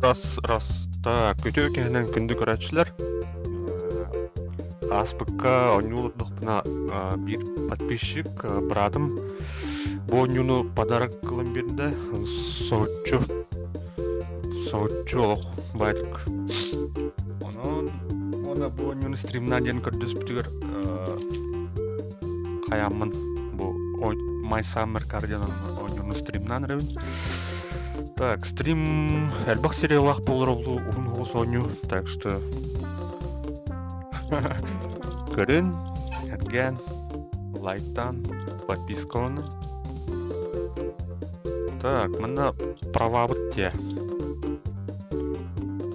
Раз, раз. Так, үтүө киһинэн күндү көрөөччүлэр. Ааспыкка оонньуу олордохпуна биир подписчик быраатым бу оонньууну подарок ылан биэрдэ. Соһуччу, соһуччу олох баайдык. Онон уонна бу оонньууну стримна диэн көрдөспүтүгэр хайааммын бу My Summer Car диэн оонньууну стримнаан эрэбин. Так, стрим элбэх сериялаах буолар олу уһун оҕус оонньуу, так что көрүн, сэргээн, лайктаан, подпискаланын. Так, манна правабыт дии.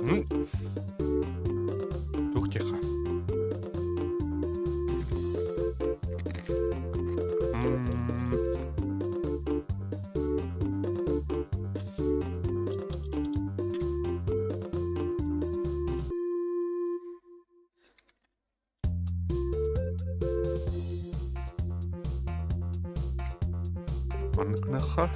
Ну, тух тихо. Маннык гыныахха.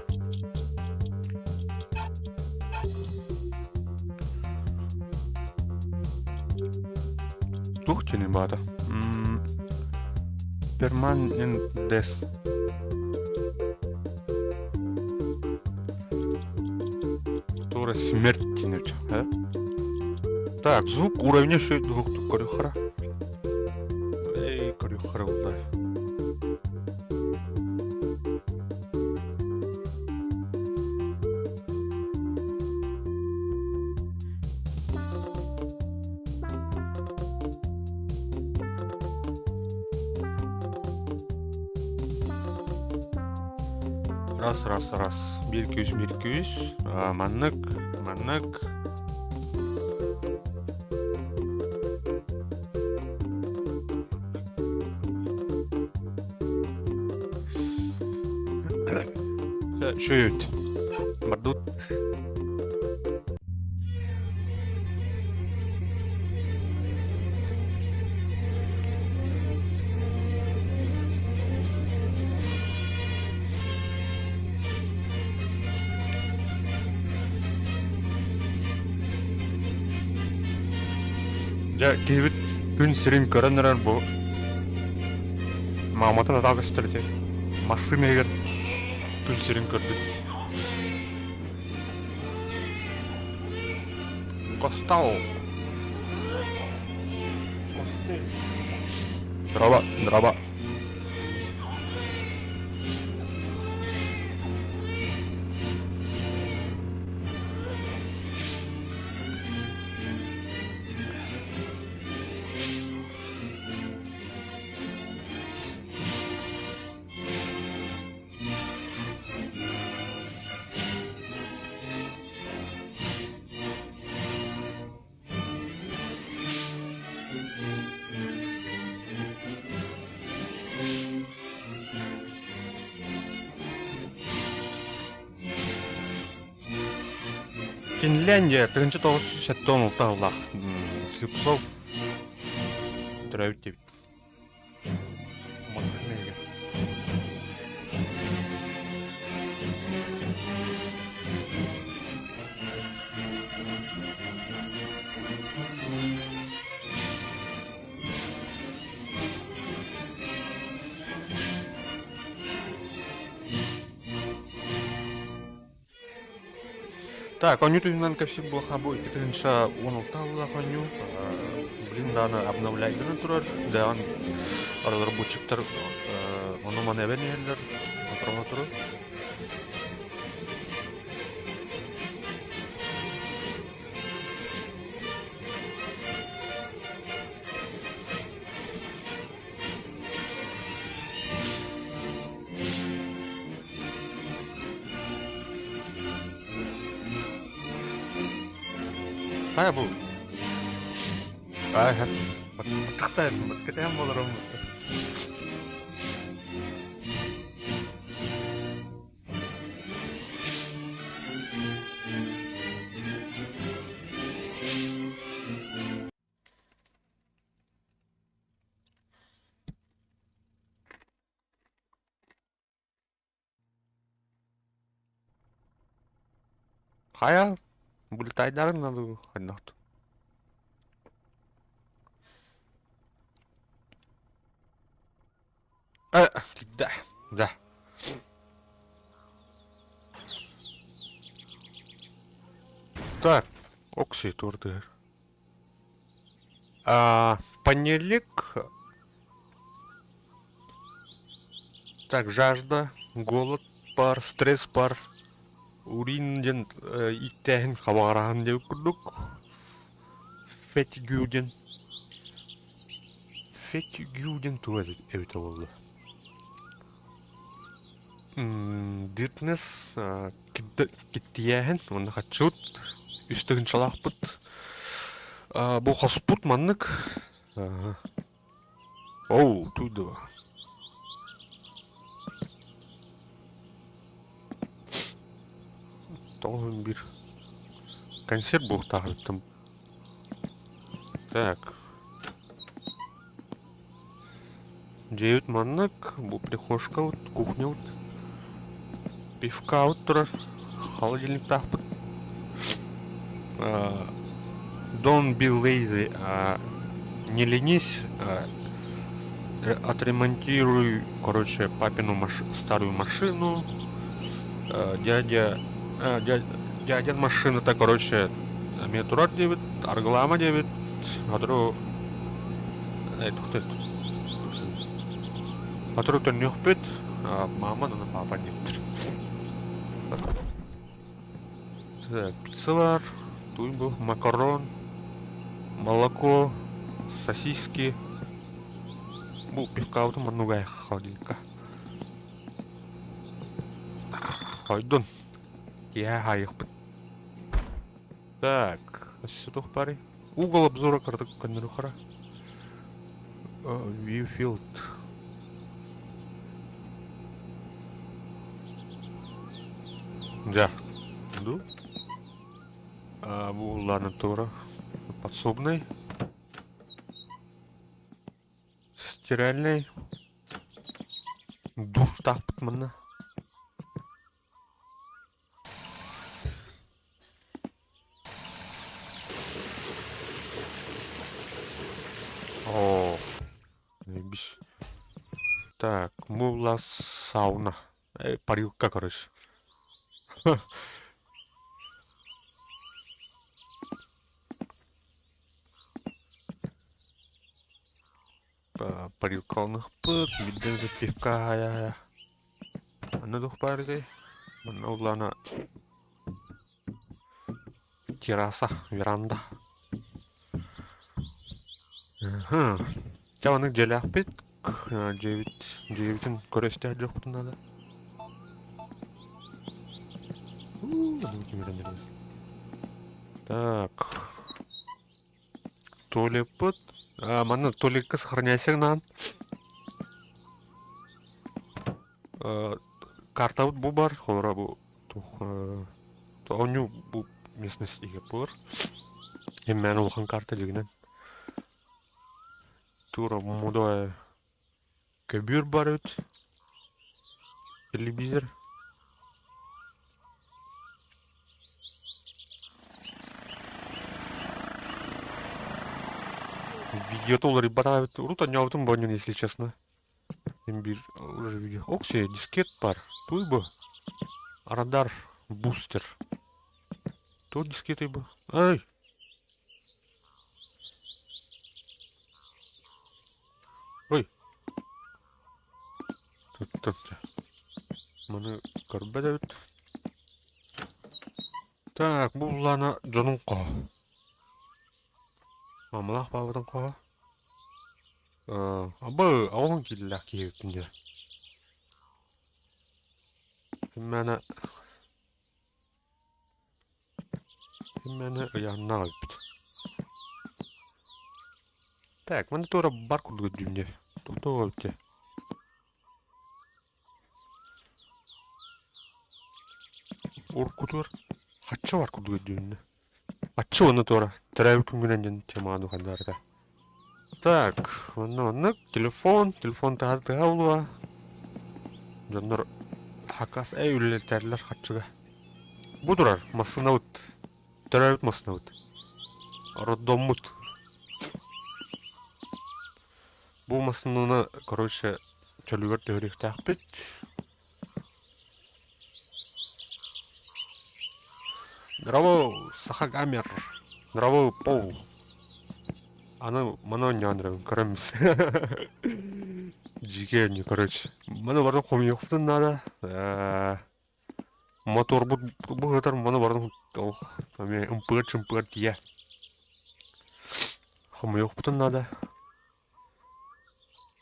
Туох диэний баата? Permanent Death. Тура смерть тянуть, а? Так, звук уровня еще двух көрүхара. Эй, көрүхара улар. Раз, раз, раз. Биир күүс, биир күүс. Маннык, маннык. Үчүгэй Бардут. Дьэ, киһибит күн сирин көрөн эрэр бу мааматын атаҕа көстөр ити массыына иһигэр күн сирин көрбүт. Костал. Дрова, дрова. Финляндия 1976 сыллаах Слепцов төрөөбүт диэбит. Массыына иһигэр. Так, оонньуу туһунан кэпсиир буоллахха, бу 2016 сыллаах оонньуу. Блин, даҕаны обновляйданан турар. Даҕан разработчиктар ону-маны эбэн иһэллэр, отору-отору. Хайа бу? Аа, баттахтай, кэтээн буолар оммутта. Хайа? Бултайдарын налыы ханнахт. Да, да. Так, окси турдыр. Панелик. Так, жажда, голод пар, стресс пар, урин диэн ииктээһин хабаҕараһан диэбит курдук. Фетигю диэн Фетигю диэн тугу эбитэ буолла? Диртнес киттийээһин уонна хаччыт үс тыһыынчалаахпыт. Бу хоспут маннык. Оу, туйду. Тоҕуһун биир консерв буолуохтаах эбиттим. Так. Дьиэбит маннык, бу прихожка вот, кухня вот. Пивка вот турар, холодильниктаахпыт. Don't be lazy, не ленись, отремонтируй, короче, папину маш старую машину. Дядя, дядя машината, короче, эмиэ турар диэбит, арыгылаама диэбит, сотору сотору төннүөхпүт, мама уонна папа диэбиттэр. Так, пиццалар, туй бу, макарон, молоко, сосиски. Бу пивкабытын манныгай холодильникка. Хойдун. Киэһэ хаайыахпыт. Так, өссө туох баарый? Угол обзора кыратык көннөрү хара. Viewfield. Дьэ, ду. Бу улаана туора подсобный. Стиральный. Душтаахпыт манна. Оо, биш. Так, бу сауна. Парилка, короче. Парилкаланыахпыт, биирдэ пивка аһайа Манна туох баар этэй? Манна улаана терраса, веранда. Дьэ маннык дьиэлээхпит. Дьиэбит дьиэбитин көрө истэ сылдьыахпытын наада. Так. Туалеппыт. Манна туалекка сохраняйся гынаҕын. Картабыт бу бар, холоро бу туох оонньуу бу местность иһэ буолар. Иммээн улахан карта дьигинэн. Тура мудой көбүөр бар эбит. Телевизор. Видеота уларыйбатах эбит. Урут оонньообутум бу если честно. Мин биир уже видео. Окси, дискет бар. Туй бу. Радар бустер. Туох дискетэй бу? Ай! Ой! Туттан Маны көрбөт эбит. Так, бу буллаана дьонун хоһо. Мамалаах баабытын хоһо. Абы, аҕалан киирилээх киһи эбиппин дии. Иммээнэ Иммээнэ ыйааннаах эбиппит. Так, манна туора бар курдук өйдүүм дии. Тохтоо эбит дии. Уруккутугар хаччы бар курдук өйдүүм Аччы уонна туора төрөөбүт күҥҥүнэн диэн темаҕа духаннаарыта. Так, онно маннык телефон, телефон таһа тыаһа буолуо. Дьоннор хакас эй үлэлэтэллэр харчыга. Бу турар массыынабыт. Төрөөбүт массыынабыт. Роддоммут. Бу массыынаны, короче, чөлүгэр түһэриэхтээхпит. Здорово, Саха Гамер. Здорово, Пол. Аны маны оонньоон эрэбин көрөммүс. Дьиикэй оонньуу, короче. Маны барытын хомуйуохпутун наада. Моторбут быһытар маны барытын ох, эмиэ ымпыгар-чымпыгар тиийэ. Хомуйуохпутун наада.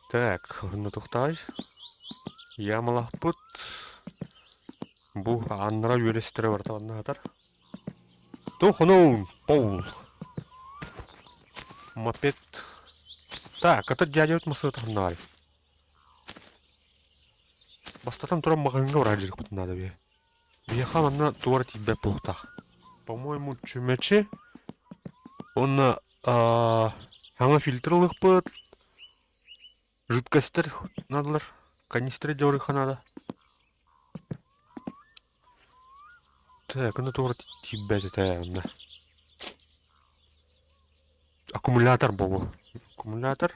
Так, онно тохтоой. Ямалаахпыт. Бу ааннара үөлэстэрэ барыта онно сытар. Тухнуун, Пол. Мопед. Так, это дядя массыына ханнаҕай? Бастатан туран маҕаһыыҥҥа барар дьарыкпытын наада бие. Биһиэхэ манна туора тиийбэт буолуохтаах. По-моему, чүмэчи уонна саҥа фильтр ылыахпыт, жидкостар наадалар, канистры дьоруйха наада. Так, онно туора тиийбэт этэ онно. Аккумулятор буолуо. Аккумулятор.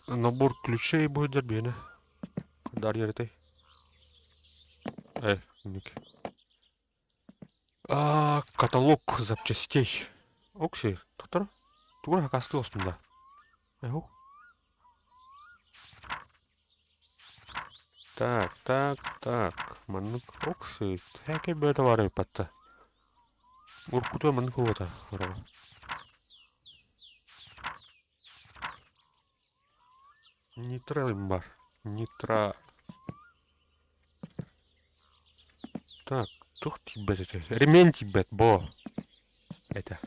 Набор ключей будет биэнэ. Дарья этэй. Э, ник. А, каталог запчастей. Окси, тоқтар. Тугу хакасты остунда. Эху. Так, так, так. Маннык окси. Хэке бөтө бар эппатта. Уркутуа маннык уота. Нитро бар. Нитро. Так, туох тиийбэт этэ? Ремень тиийбэт, бо. Это.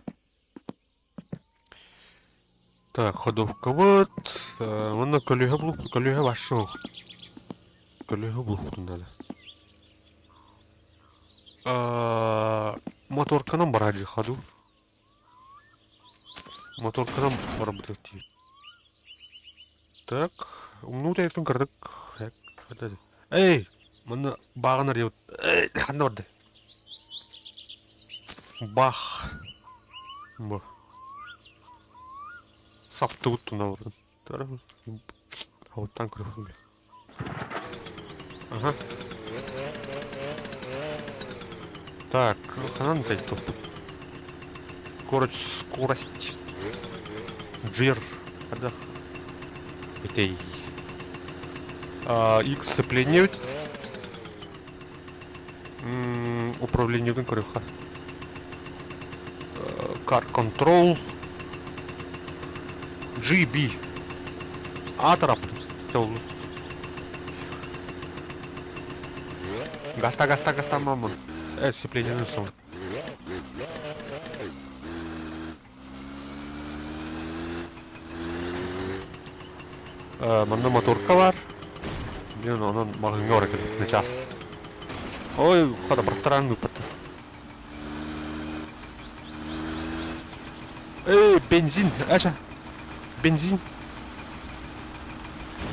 Так, ходовкабыт. Уонна көлүөһэ булук, көлүөһэ вообще Көлүөһэ булуохпутун наада. Моторканан барар дии ходу. Моторканан барбытыгар тиийэр. Так, умнуу тэйэппин кыратык Эй, манна бааҕын арыйабыт. Эй, ханна барда? Бах. Бу. Саптыбыт туна барытын. Оттан көрөхпүн. Ага. Так, ханан туппут? Скорость, скорость. Джир. Хадах. Этей. X сцепление. Управлениетын көрүөххэ. Car Control. GB. А тараппыт. Чоллу. Гаста, гаста, гаста, мамон. Сцепление сон. Манна моторка бар. Блин, онон маҕаһыыҥҥа бара кэлбит начаас. Ой, хата бырахтараан ыыппаттар. Эй, бензин, ача. Бензин.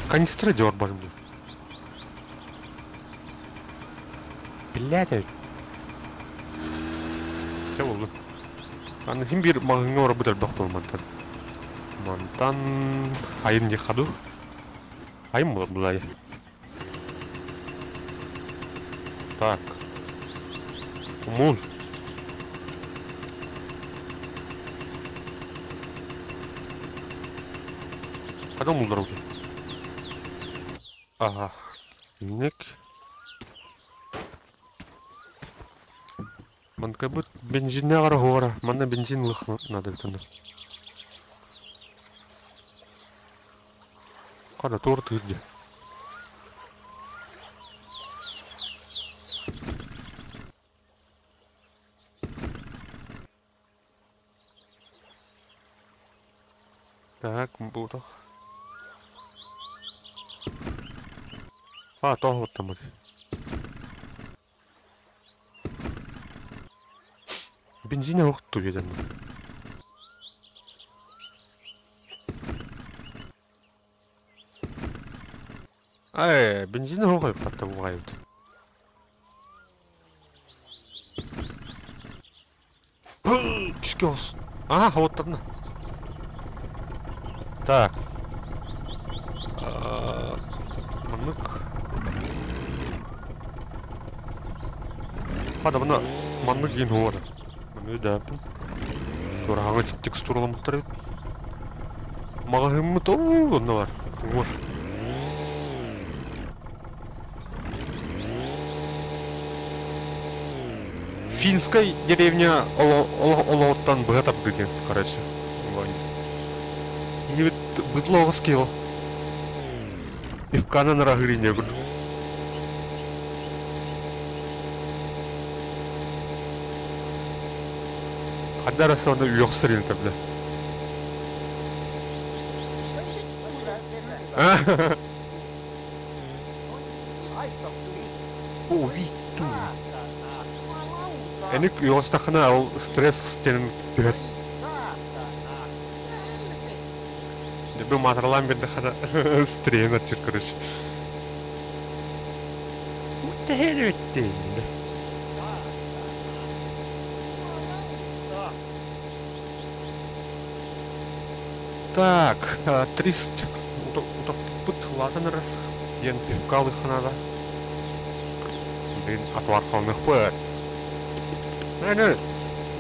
Канистра дьор барым дии. Блядь, Чэ буоллун. Аны син биир маҕаһыыҥҥа барарбыт элбэх буолар мантан. Мантан айын диэххэ дуу? Айын буолар булаайа. Так. Умун. Хадам булдар Ага. Инник. Манкабыт бензиннээҕэр оһуора, манна бензин ылых наада эбит онно. Хана туор тыыр дьэ. Так, буутах. А, тоҕо оттоммут. Бензине охту биэрэн. Ай, бензин оһох ыппатта буҕайбыт. Кискос. Ага, вот одна. Так. Маннык. Хада мына маннык иин хуора. Маны өйдөөппүн. Туораҕа текстураламмыттар эбит. Маҕаһыыммыт оо онно бар. Уҥуор. Финскай деревня олоҕуттан быһа тардыы диэн короче. Ийэбит быдло оҕус киһи пивканан ыраһыыр инньэ курдук. Хаддар аны үөхсэр ини тэблэ. Оо, vittu. Эник үөҕүстэххинэ ол стресс диэн түһэр. Дебе маатыралаан биэрдэххинэ стрейн аччыр короче. Mitä helvettiä? Так, 300 утоппут улаатан эрэр диэн пивка ылыахха Блин, отваркаланыахпыт. Аны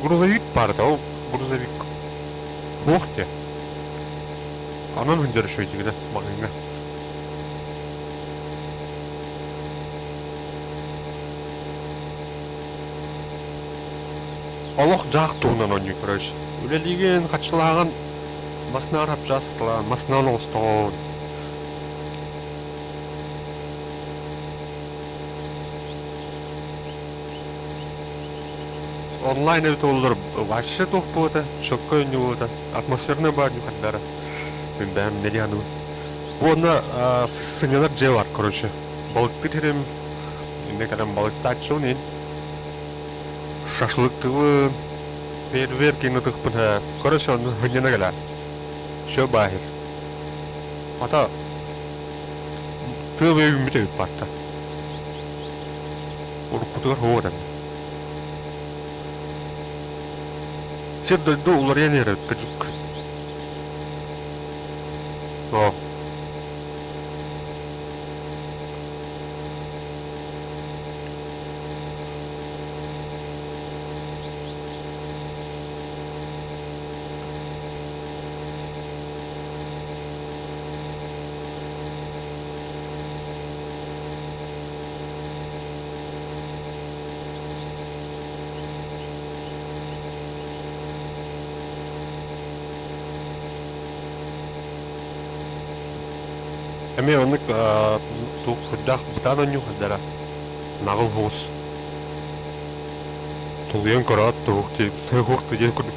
грузовик баар да, ол грузовик туох диэ. Онон сылдьар үчүгэйдик маҕаһыыҥҥа. Олох-дьаһах туһунан оонньуу короче. Үлэлиигин, хаччылааҕын массыынаар хапчаас саталаан, массыынан оҕустоҕун. Онлайн эбит буоллар вообще туох буолуо чокко оонньуу атмосферный баар хардара. Мин бэйэм не диэн Уонна сынньанар дьиэ бар, короче. Балыктыыр сирим, иннэ кэлэн балыктааччыбын иин. Шашлыктыыбын, фейерверк ытыхпын һэ. Короче, онно сынньана кэлээр. Все баахир. Ата тыа бэйэ үүммүт эбит баатта. Уруккутугар һуох этэ. Сир-дойду уларыйан иһэр эбит кырдьык. Оо. Эмиэ оннук туох сүрдээх бытаан оонньуу сылдьара. Наҕыл соҕус. Тулуйан көрөөт туһук диэн курдук.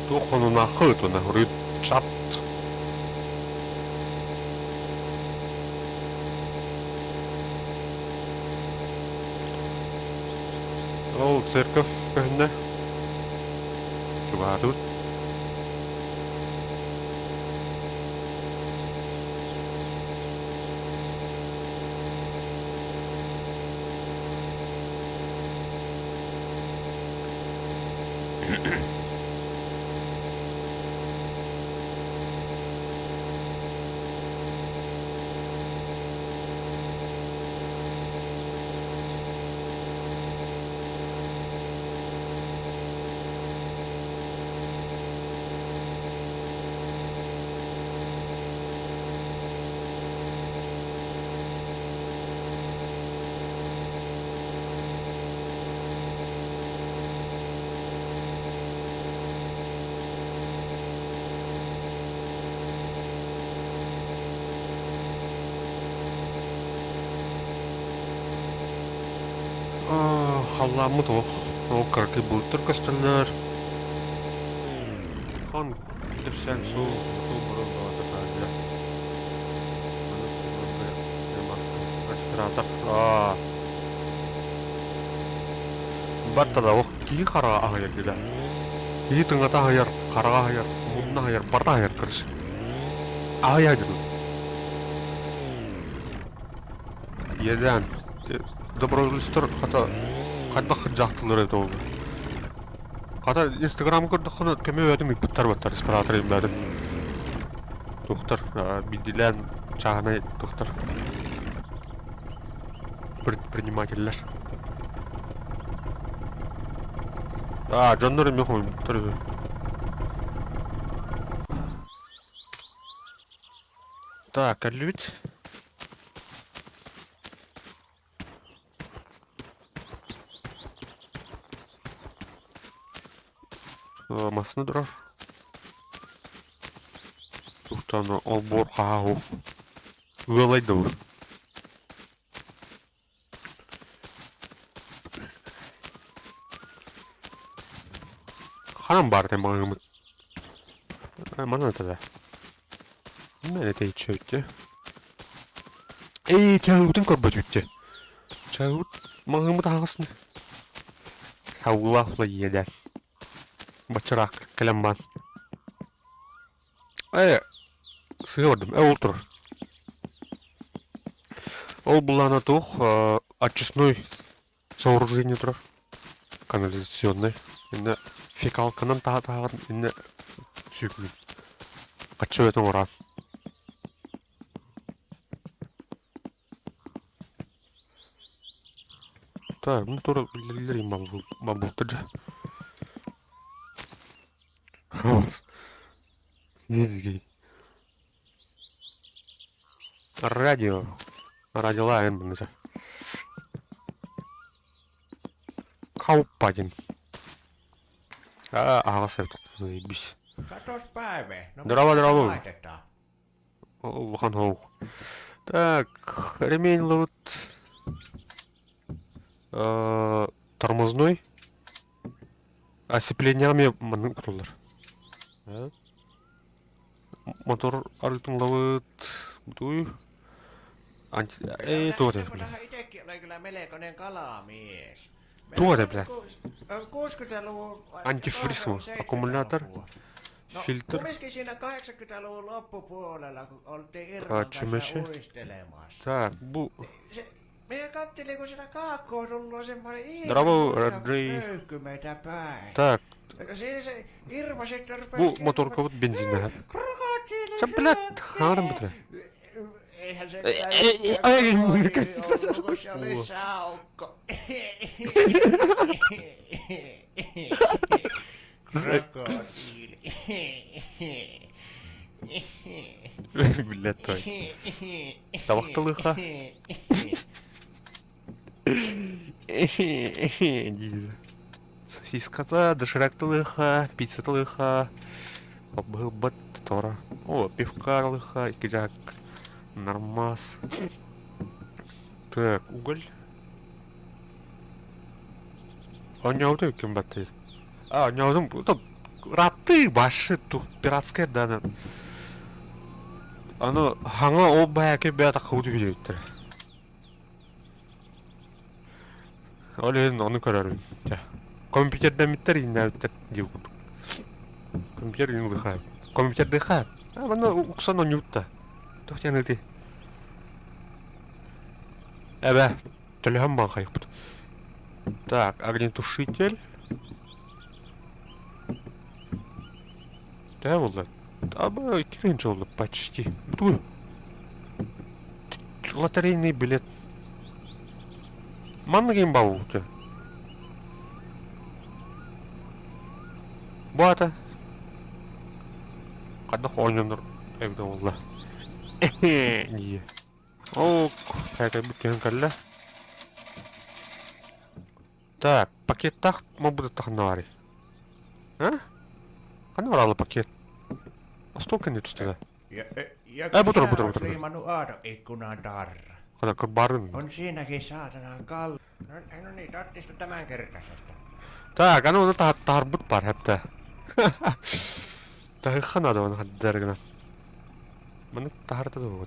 Туох хонунаахха ытына хоруй чат. Ол церковь көһүннэ. Чугаһаатыбыт. Халлааммыт олох ол кыракый былыттар көстөллөр. Хон кэпсээн суу бу Респиратор. Бартада ох киһи хараҕа аһыйар дилэ. Киһи тыҥата аһыйар, хараҕа аһыйар, мунна аһыйар, барыта аһыйар кырыс. Аһыйа дьон. Иэдээн. Доброволецтар хата хайдах кырдьаахтылар эбитэ буолла. Хата Инстаграмы көрдөххүнэ көмө бэйэтин ыыппыттар баттар респиратор бэйэтин туохтар биирдиилээн чааһынай туохтар предпринимателлэр. Аа дьоннор эмиэ хомуйбуттар үһү. Так, кэллибит. Массыына турар. Туохтан олбуор хаһаа Ыалай да бу. Ханан баар этэ маҕаһыыммыт? Манан этэ да. Мэн этэ иччэ Эй, чаһыыбытын көрбөтүччэ. Чаһыыбыт маҕаһыыммыт аһаҕас Саугылаах ула иэдээн. Баччараак кэлэн баан. Ээ, сыа бардым. Ээ, ол турар. Ол былаана туох, очистной сооружение турар. Канализационный. Иннэ фекалканан таһа-таһаҕын иннэ сүүкүгүн. Хаччы бөтөн оҥораан. Так, ну тура биллэриллэр бамбуктар дьэ. Радио. Радиолаайын мыныса. Kauppa диэн. Аа, аһаҕас эбит. Katos päivä. No Здорово, mitä здорово. laitetaan? Улахан хоух. Так, ремень ловит. Тормозной. Осеплениеҕа маннык кутуллар. Мотор арыытын ылабыт. Бутуй. Анти... Joo, Эй, туох tässä этэ, бля. kun itsekin olen kyllä melkoinen kalamies. Туох Meillä этэ, oli бля. 60-luvun vai Антифриз toisella аккумулятор, 70-luvun. No фильтр, kumminkin siinä 80-luvun loppupuolella, kun oltiin Irman kanssa чүмэчи. uistelemassa. Так, бу Niin se, minä katselin, kun siinä kaakkoon tullut semmoinen ihme Здорово, musta Андрей. möykky meitä päin. Так, Ja siinä se Irma sitten бу rupesi kertomaan, моторкабыт бензиннэһэр. krokotiili Чэ, блядь, хаарын syökkää. бүтэрэ. Eihän se kyllä mikään krokotiili ollut, kun se oli saukko. Krokotiili. Блядь, той. Табахталыха. Диир. Сосиската, доширакталыха, пиццаталыха, бат тора. О, пивкарлыха, икки нормас. Так, уголь. Оонньообутун ким баттыыр? А, оонньообутум раты башы тух пиратская да. Аны хаҥа ол баайаки бэйэтэ хабыт үһү Ол иһин ону көрөрүм. Чэ. Компьютердэммиттэр ииннээбиттэр диир курдук. Компьютер иин лыхаап. Компьютер дыхаап. А манна уксан оонньуутта. Туох диэн ити? Эбэ, төлөһөн баҕайыппыт. Так, огнетушитель. Төһө буолла? Аба 2 буолла почти. Туй. Лотерейный билет. Манна ким баҕа Бу аата хайдах оонньонор эбитэ буолла дии. Ок, кэлбит түһэн кэллэ. Так, пакеттаах мобутаттахына баарый? А? Ханна бараалы пакет? Остуол кэннэ түстэ Ja, ja Ää, kun butur, sinä butur, oot butur. liimannut aaton tarra. Хана кырбаарын. On siinäkin saatana kal... No, no niin, tattista tämänkertaisesta. Так, аны оны таһарбыт бар хэптэ. Таһыхха надо оны хаддаргына. Маны таһарта да буолуо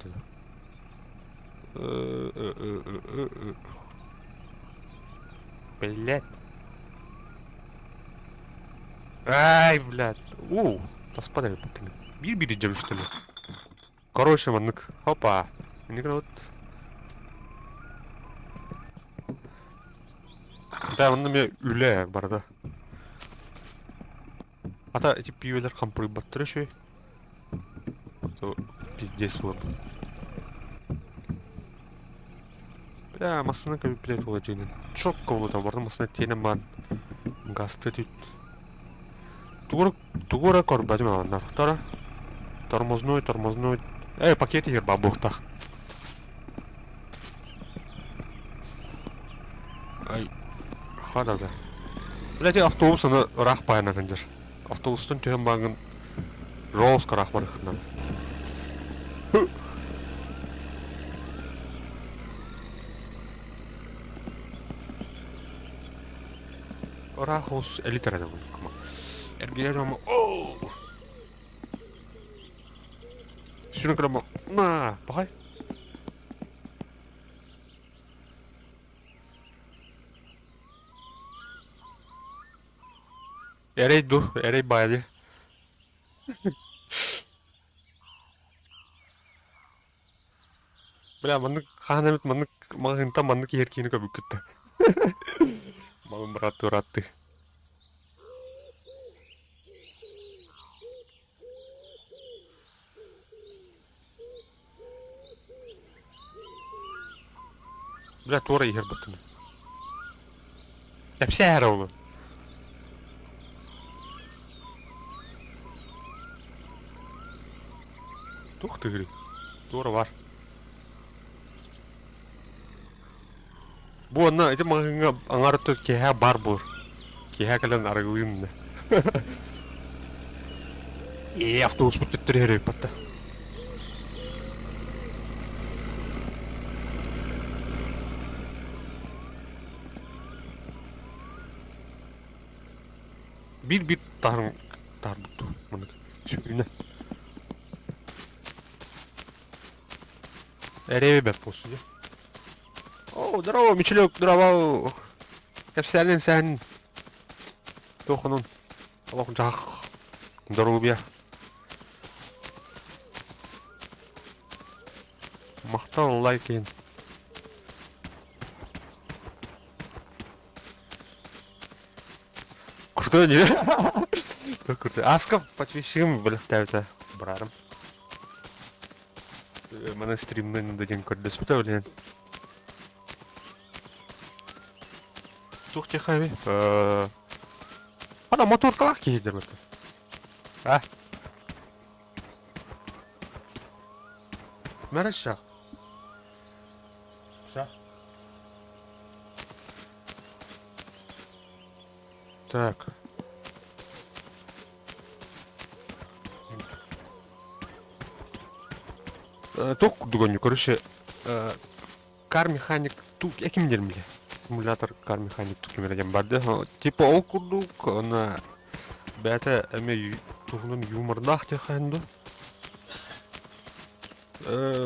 Блядь. Ай, блядь. У, таспа да Биир-биир дьэбүстэлэр. Короче, маннык. Опа. Инник вот. Да, онно эмиэ үлэ барыта. Ата ити пиибэлэр хампырыйбаттара үчүгэй. То пиздец буолар. Бля, массыына көбүппүтэ тула дьиҥинэн. Чокко буолута барыта массыына тиэнэн баран газты түт. Тугу тугу эрэ көрбөтүм аҕанна. Тохтора. Тормозной, тормозной. Эй, пакет иһэр баа буохтаах. Ай, хада да. Блядь, автобус аны ыраах баайынан сылдьар. Автобустан түһэн бааҥҥын Роуз ыраах барыаххын Ыраах оҕус элит эрэ Эргийэр дьомо Сүрүн кырамма на пахай. Эрэй ду, эрэй баайы. Бля, маннык хаһан эмит маннык маҕаһыынтан маннык иһэр киһини көрбүккүт да. Малым бырааттыы бырааттыы. Бля, туора иһэр баттым. Кэпсээ эрэ ону. Туох тыгырый? Туора бар. Бу онно ити маҕаһыыҥҥа аҥаар өттө киэһэ бар буолар. Киэһэ кэлэн арыгылыын иннэ. Ээ, автобуспут төттөрү иһэр Биир-биир таһарын таһарбыт дуу, маннык сүрүнэ. Эрэйи бэрт буолсу дии. Оо, здорово, Мичилек, здорово. Кэпсээнин сэһэн туохунун олох дьаһах доруобуйа. Махтал лайк иһин. Крутой не? Крутой. Аска подписчигым бэлэхтээбитэ барарым. Маны стримнен да диэн көрдөспүтэ билигин. Туох диэххэ Ана моторкалаах киһи диэн А? Мәрәшшах. Так. Туох курдук оонньуу, короче, кар механик тук эким диэн билэ. Симулятор кар механик тук кимэрэ диэн барды. Типа ол курдук, ана бэйэтэ эмиэ туһунан юмордаах диэххэ дуу.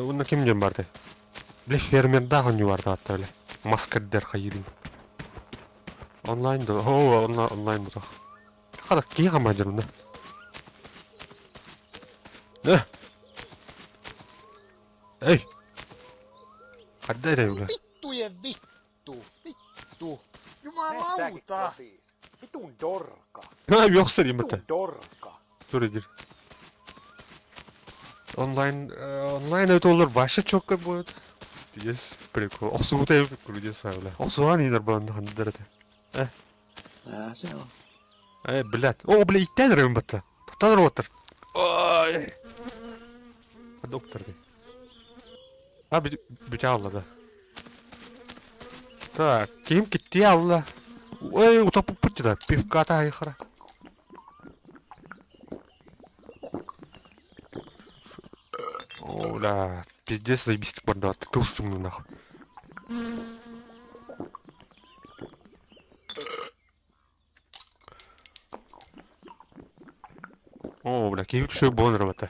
Уонна ким диэн барды? Бile фермердаах оонньуу барды аатта бile. Мас кэрдэр хайыырын. Онлайн да, о, онлайн бутах. Хата киһи хамаадьырына. Э! Эй! Хадда эрэ үлэ. Vittujen vittu! Vittu! Jumalauta! Vitun dorka! Ha yoksa diyeyim Vitun dorka! Dur dir. Онлайн онлайн это олар вообще четко будет. Есть прикол. Охсубута курдес файла. Охсуган инер балан хандыр это. Э. Аа, se on. Э, блядь. О, бля, иттен рым батта. Тоқтан отыр. Ой. Доктор дей. А, бүтэ алла да. Так, ким китти алла. Ой, утопуппут да, пивката айхара. О, бля, пиздец, заебись барда, тылсымны нахуй. О, бля, киһи үчүгэй буолан эрэ батта.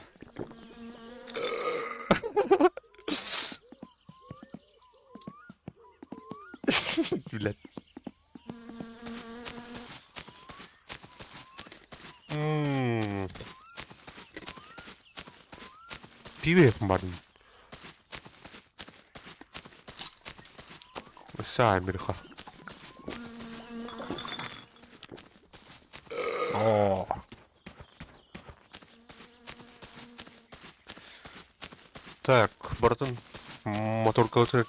Блядь. Ммм. Пиво бардым. Өссө Америка. Оо. Так, барытын моторкабытыгар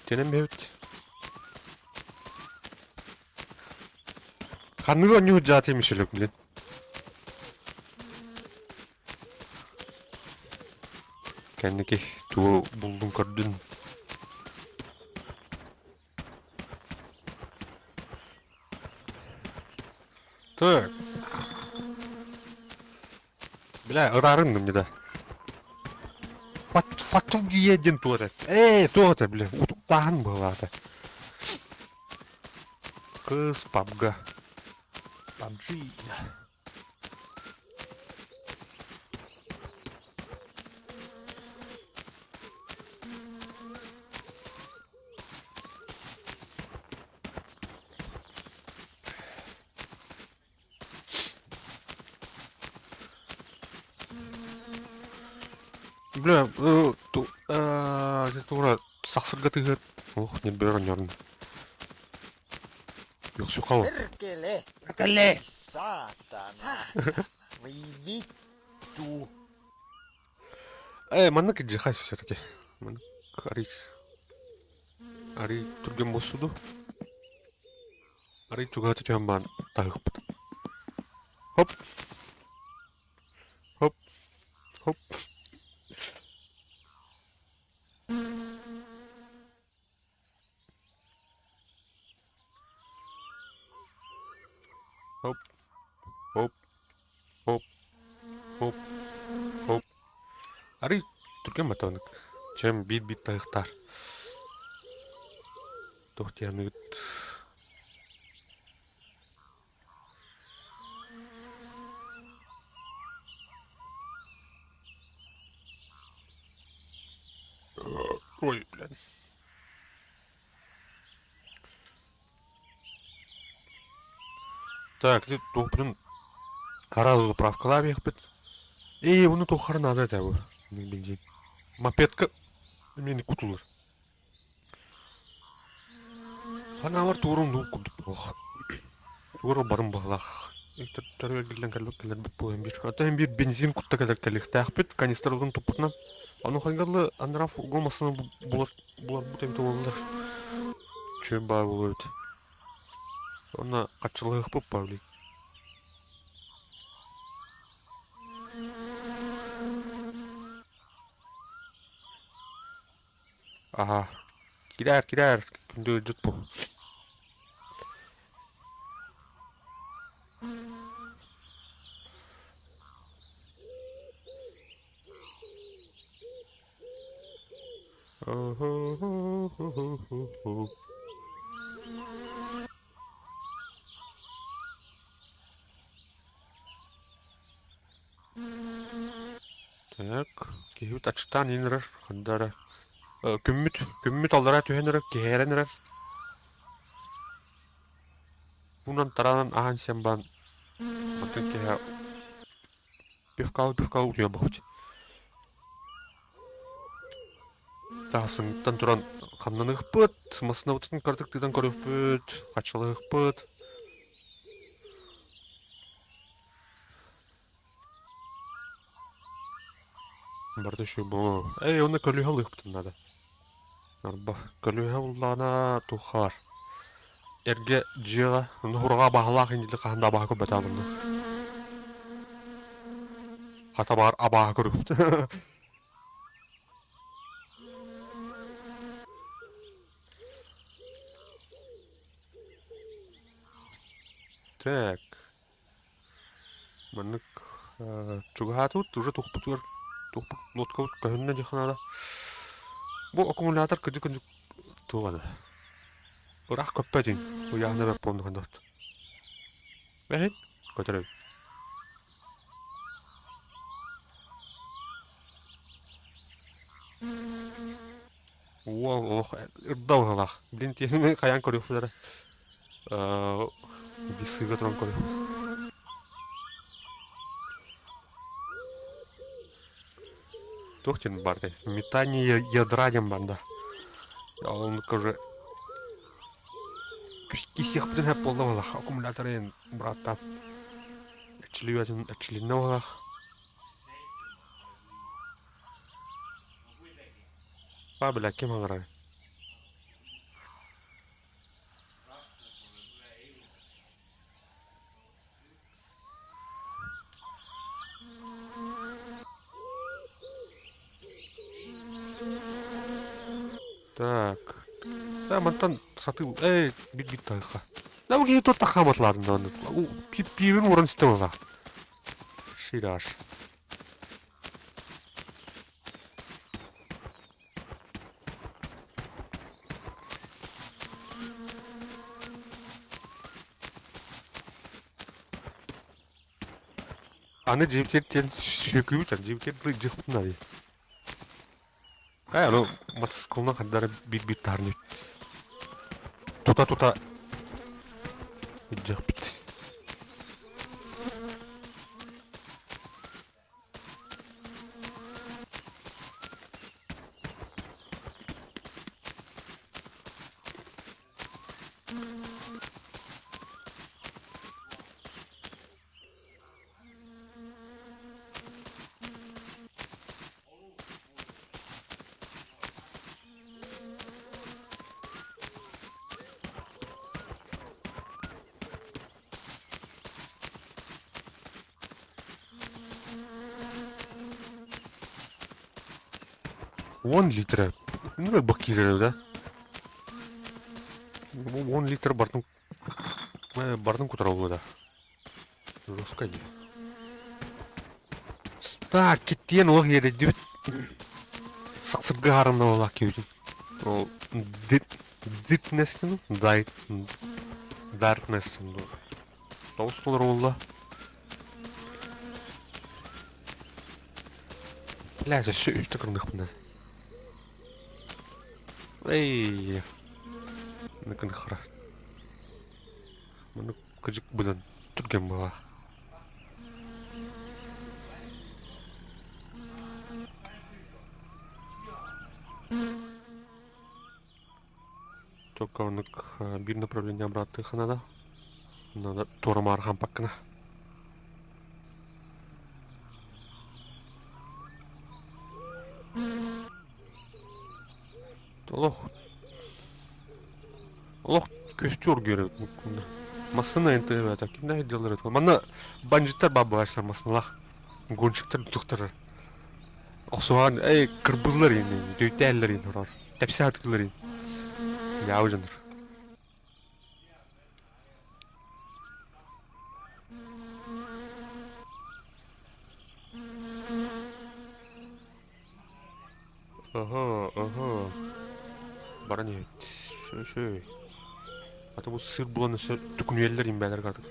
тиэнэн биһэбит. Ханнык оонньуу дьааты Мишелек, блин. Кэнники тугу булдун көрдүн. Так. Бля, ыраарынным не да. Фатугия диэн туох этэ? Ээ, туох этэ, бля, утуктааһын быһалаата. Кыс пабга. PUBG. Бля, тура сахсырга тыгыат ох, не бер онньорун. Юхсухал. Perkele! Perkele! Saatana! Voi vittu! Э, маннык дьиха все-таки. Маннык арый арый түргэн буолсу Арый чугаһата түһэн баран таһыахпыт. Хоп! Хоп! Хоп! Хоп! Хоп! Хоп! Хоп! Хоп! Арый түргэн батанык. Чем биир-биир таһыахтаар. Туох диэхиныгыт Ой, блядь. Так, ты туохпутун араас заправкалаах иһэхпит. Ээ, ону туоххара наада этэ бу бензин. Мопедка эмиэ кутулар. Санаабар туорум дуу курдук буолуох. Туора барым баһылаах. Төттөрү эргиллэн кэлбит кэлэрбит буолан биир. Ата биир бензин кутта кэлэр кэлиэхтээхпит канистрабытын туппутунан. Ону хайгалы анараа фургон массыына булар буларбыт эбитэ буоллар. Чүөн баар буолуо эбит. Уонна хаччылаһыахпыт баар блин. Аһа, киирээр, киирээр, күндү ыалдьыт бу. Так, киһибит аччыктаан иһэн эрэр, ханна эрэ күммүт, күммүт аллараа түһэн эрэр, киһээрэн эрэр. Уунан тараанан аһаан сиэн баран, мантан киэһэ пивкалы-пивкалы утуйан баҕабыт. Таһассыҥыттан туран хамнаныахпыт, массыынабытын кыратык тыытан көрүөхпүт, хаччылаһыахпыт. Барыта үчүгэй буолуо. Эй, уонна көлүөһэ ылыахпытын наада. Арба, көлүөһэ буллаҕына туох баар? Эргэ дьиэҕэ, онно хураҕа абааһылаах инньэ хаһан да абааһы көрбөтөҕүм онно. Хата баар абааһы көрүбүт. Так. Маннык чугаһаатыбыт уже туохпутугар туохпут лодкабыт көһүннэ диэххэ наада. Бу аккумулятор кырдьык-кырдьык туох аны ыраах көппөт ин ыйааһына бэрт буолла Эһит көтөр эбит. Уол олох ырда быһыылаах. Блин тиэхиньикэ хайаан көрүөхпүт эрэ. Весыга туран көрүөхпүт. Туох диэн баар дии? Метание ядра диэн баар да. Ол уже кисиэхпитин сөп буолла быһыылаах аккумуляторын быраттаан. Эрчиллибэтин эрчилиннэ быһыылаах. Па бля ким аҥарай? Так. Да, мантан сатыы эй билбит тайха. Да бу киһи туох хааматылаатын даҕаны. Пиибин уоран истэ буолла. Шираш. Аны дьиэбитигэр диэн сүөкүүбүт, дьиэбитигэр дылы дьиэхпитин аайы. Ээ, ону матасыкылынан хайдах эрэ биир-биир таһааран тута-тута илдьиэхпит. Уон литра. Ну, элбэх киирэр да. 10 литр бартын бартын кутараллы да. Жестко дии. Так, киттиэн олох иэдэйдибит. Сыксырга хаарымна буоллах киһибитин. Ол дитнес дай дартнес Тоҕус доллар буолла. Бля, өссө үстэ кырыныахпын Эй, Ныкын хара. Маны кыдьык быдан түргэн буолаах. Только оннук биир направление обратных надо. Надо туора-маары хампаккына. Олох олох көстүү оргуйар эбит массыына НТВ кимнээх дьаллар это манна бандиттар баар буолааччылар массыыналаах гонщиктар тутуктар охсуһан эй кырбыыллар ини дөйтээллэр ини орор тэпсэ сатыыллар ини дьаабы дьоннор Аһа, аһа. Баран иһит. Шөй. Ата бу сыр булан өссө түкүнүйэллэр имбээлэргэ атык.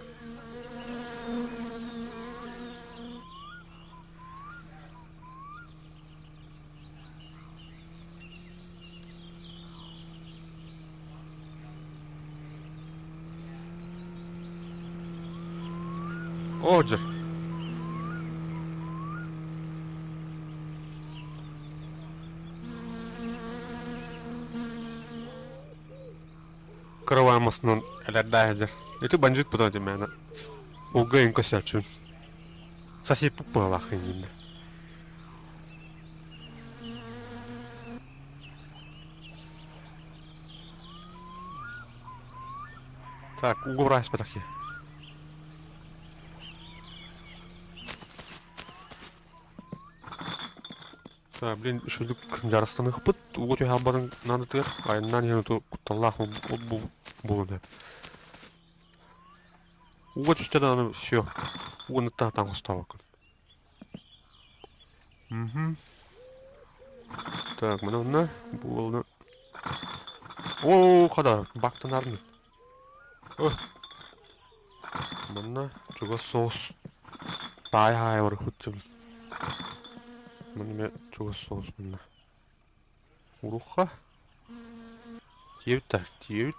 О, дьэр. Кыраваамасынан элэрдээһилэр. Ити бандьыыт бутан этим мээнэ. Улга ин көсөөччүн. Сосиппут быһалаах иҥииннэ. Так, угу быраспатах Так, блин, үчүгдүк дьарыстаныахпыт. Угу түһэ албатын наадатыгар айаннаан иһэн оту кутталлаах буолуон сөп. Ууга түстэ даҕаны все. Ууну таһтан хостообоккун. Мгм. Так, маны онно буолна. Оо, хада, бактанарны. Манна чугас соус таай хаайа барыхпыт Манна эмэ чугас соус манна. Уруха. Тиэбит да, тиэбит.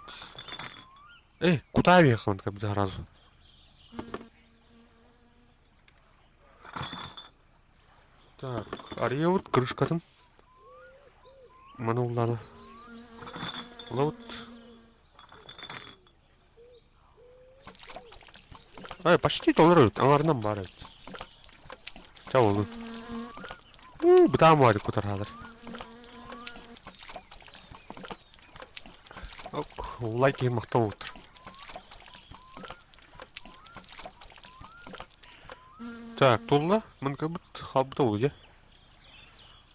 Эй, куда уехал он как бы сразу? Так, арыйабыт крышкатын. Маны уллаана. Ылабыт. Ай, почти толору эбит, аҥарынан баар эбит. Чэ буоллун. Бытаан баҕайытык кутар хаалар. Ок, лайк иһин махтал буолтар. Так, тулла, мын кыбыт хаалбыта буолуо дьэ.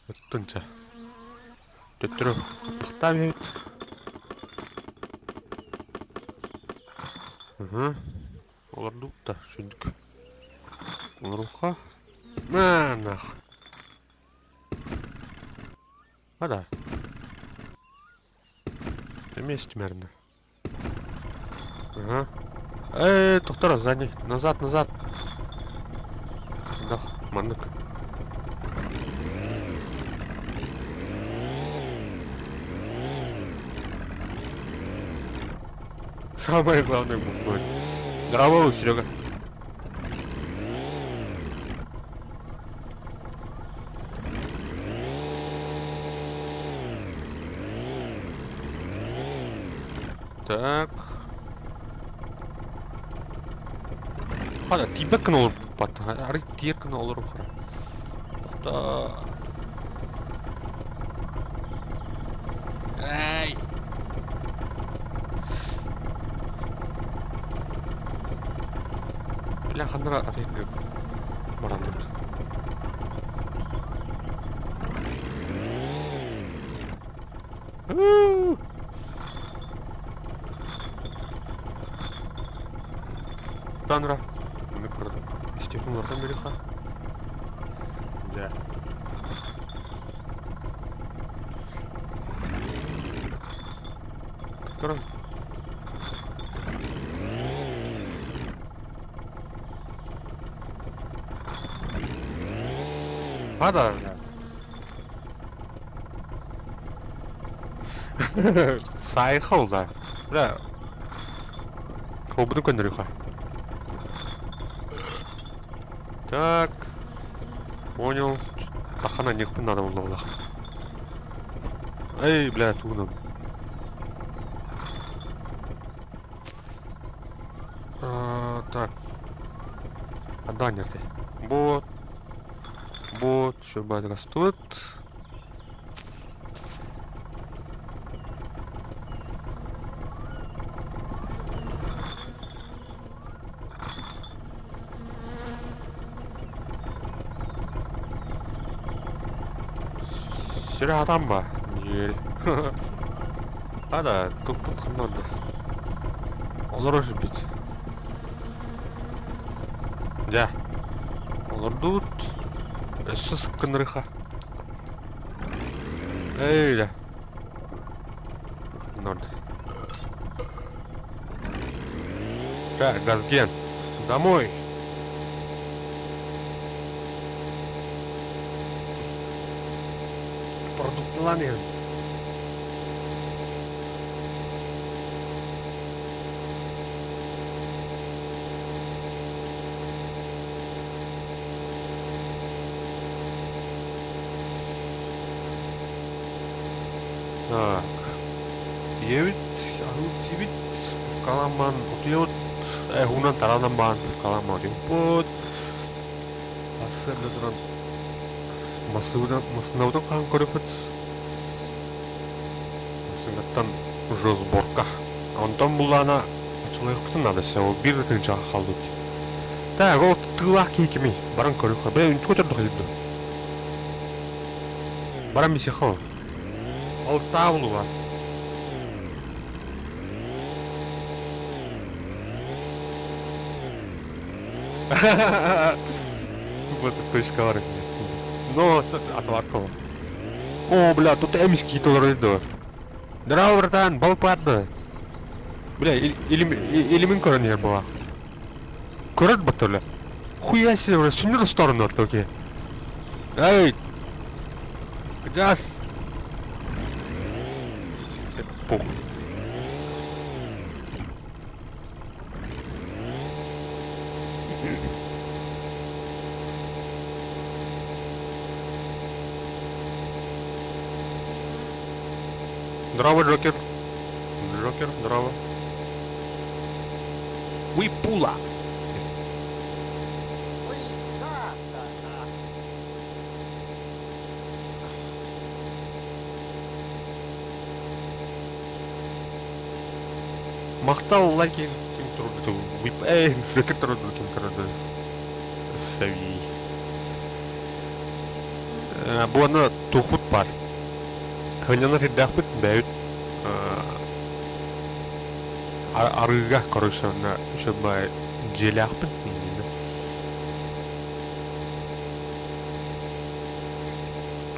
Ыттынча. Төттөрү хаппахтаан иһэбит. Ыһы. Олордубут да сүндүк. Олоруохха. На, нах. А да. Эмиэ истимэринэ. Ага. Э, тохтор, сзади. Назад, назад. Да, маннык. Самое главное бухнуть. Здорово, Серега. Так. Хана тиийбэт гына олорбуппат. Арый тиийэр гына олорор хара. Тоқта. Эй! Бля, ханна атайын бараммыт. Танра. Маны көрдüm. Истиһин улардан бериха. Да. Туран. Хада. Сайхал да. Бля. Холбуну көннөрүөхэ. Так. Понял. Тахана нехпин надо булла. Эй, бля, тугунан. А, так. Хандаан нерде? Бу бу шөбөт растут. Сири хатан ба? Иэри. Ада, туппут ханна барда? Олорор сирбит. Дьэ, олордубут. Өссө сыккыннарыха. Эй, да. Норд. Так, Газген. Домой. Продуктылан иһин. Так. Тиийэбит, аһыы тиийбит, пивкалаан утуйабыт, уунан тараанан баан пивкалаан утуйбут. Сарсыарда туран массыына массыынабытын хаһан көрүөхпүт. Массыынаттан уже сборка. Онтон буллаана ачылыахпытын наада өссө ол биир да тыһыынчаҕа хаалбыт. Так, ол тыылаах киһи кимий? Баран көрүөххэ. Бэйэ үнтү көтөрдөх өйдө. Баран мисиэхэ ол. Алтаа булуга. Тупо точкалар Но отварка. О, бля, тут эмиски толору дуо. Здорово, братан, балпаат Бля, или мин көрөн иһэр буолаах. Көрөр батта бля. Хуя себе, бля, сүннүр сторону оттоки. Эй! Газ! Похуй. Здорово, Джокер. Джокер, здорово. Уипула. Махтал лайк ким турду эй ким турду ким турду Сәви. Бу аны туохпут бар. Хынньанар сирдээхпит бэйэбит арыыга короче онно үчүгэй дьиэлээхпин именно.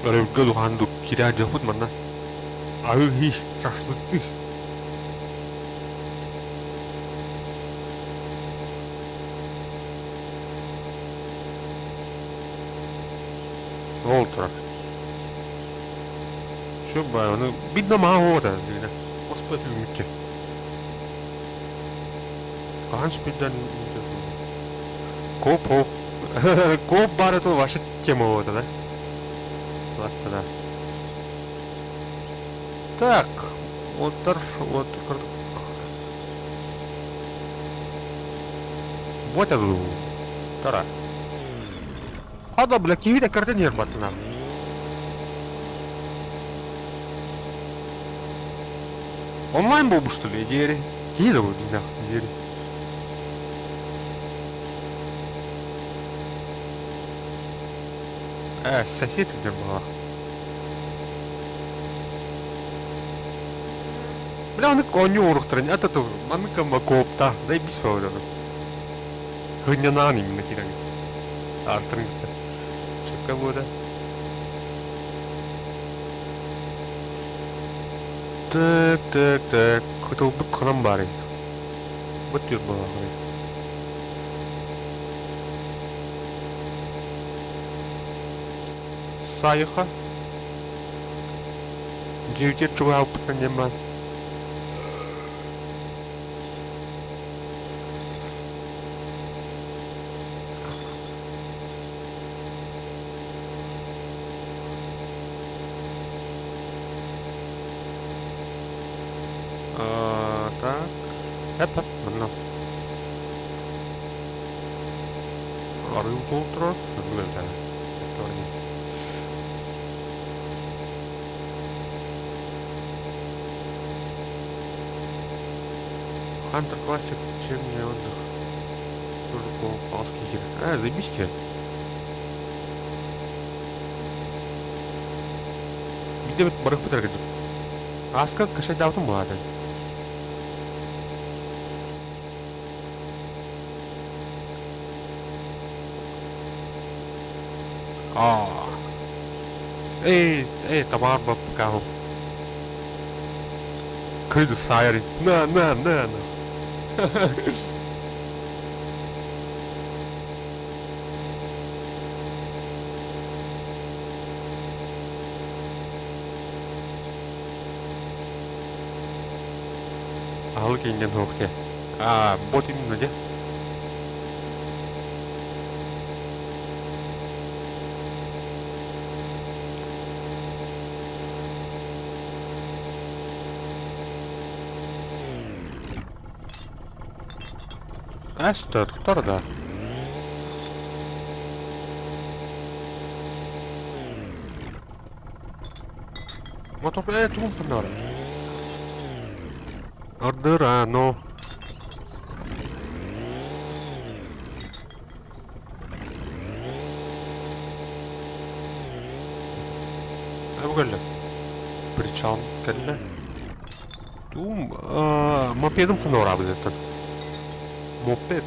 Өрөбүлгэ улахан дук киирэ дьыахпыт манна. Аһыы шашлыктыы. Ол турар. Şu onu bir de maha ота дигинэ. Оспа түүмүккэ. Хаһан спиддан Коп оф. Коп бар это ваша тема вот да? Вот тогда. Так, отар, вот Вот это Тара. Хада, бля, киви да карта не рбатына. Онлайн был бы, что ли, диэри? Киһи да дьиҥнээх диэри. Э, сосед диэн баҕалаах. Бля, аны оонньуу оҥоруохтарын это маннык кооптаах заебись буолар. Хынньанаан именно киирэн аастарын кытта. Сөпкө буота. Так, так, так. Кытылбыт ханан баарый? Быт түр буолаахый. Сайыха. Дьиэбитигэр чугаһаабыппыттан диэн баан. Так. Эп-эп, манна. Арыы толтурар. Хантер Классик, чем не отдых. Тоже по палски А, заебись тебе. Биирдэ барыхпыт эрэ Ааска кашайдаабытым буолаата. Аа. Эй, эй, табаар баппыкаах. Кыйды саайар. На, на, на, на. Аһылык иҥнэн суох дии. Аа, бот именно дии. Эстэ, тохтор да. Мотор э тугун ханнара. Ардыра, но. Бу кэллэ. Причал кэллэ. Туум мопедым ханнара Мопед.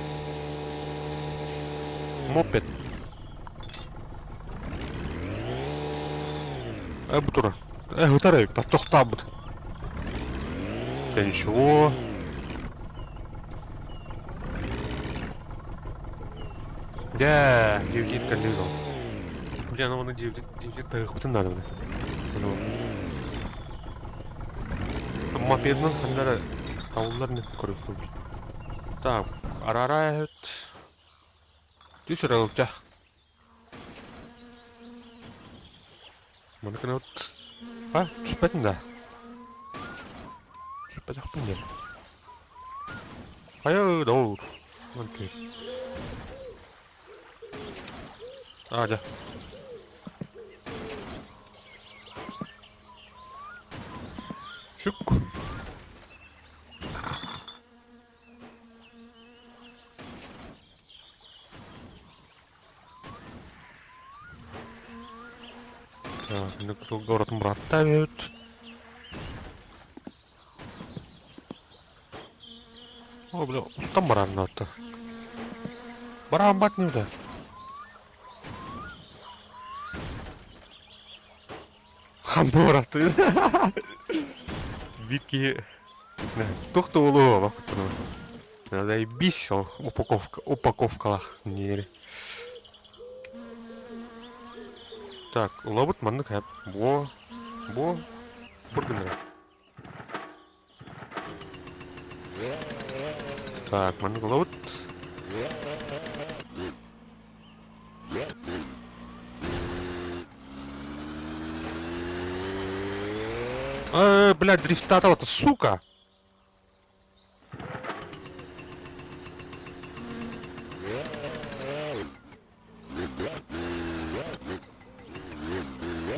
Мопед. Э, бу турар. Э, ытар эбит, тохтообут. Чэ, ничего. Дьэ, дьиэбитигэр кэллибит ол. Бля, ну оны дьиэбитигэр таһыахпытын наада бына. Ону мопедынан ханна эрэ табыллар ини көрүөхпүт. Так, араараа эһэбит. Түс эрэ Маны гына А, түспэтин да. Түспэтэхпин диэн. Хайа доор. Окей. А, дьэ. Шүк. Городом быраттаабыт. О, бля, устан барааннаатта. Бараан бат не бля. Ханна бараттыы? Биир киһи туох да буолуо олохтоно. Заебись ол упаковка упаковкалаах ниэри. Так, улабыт маннык хэп. Бо, бо, бір гыннара. Так, маннык улабыт. Э, блядь, дрифтатова-то, сука!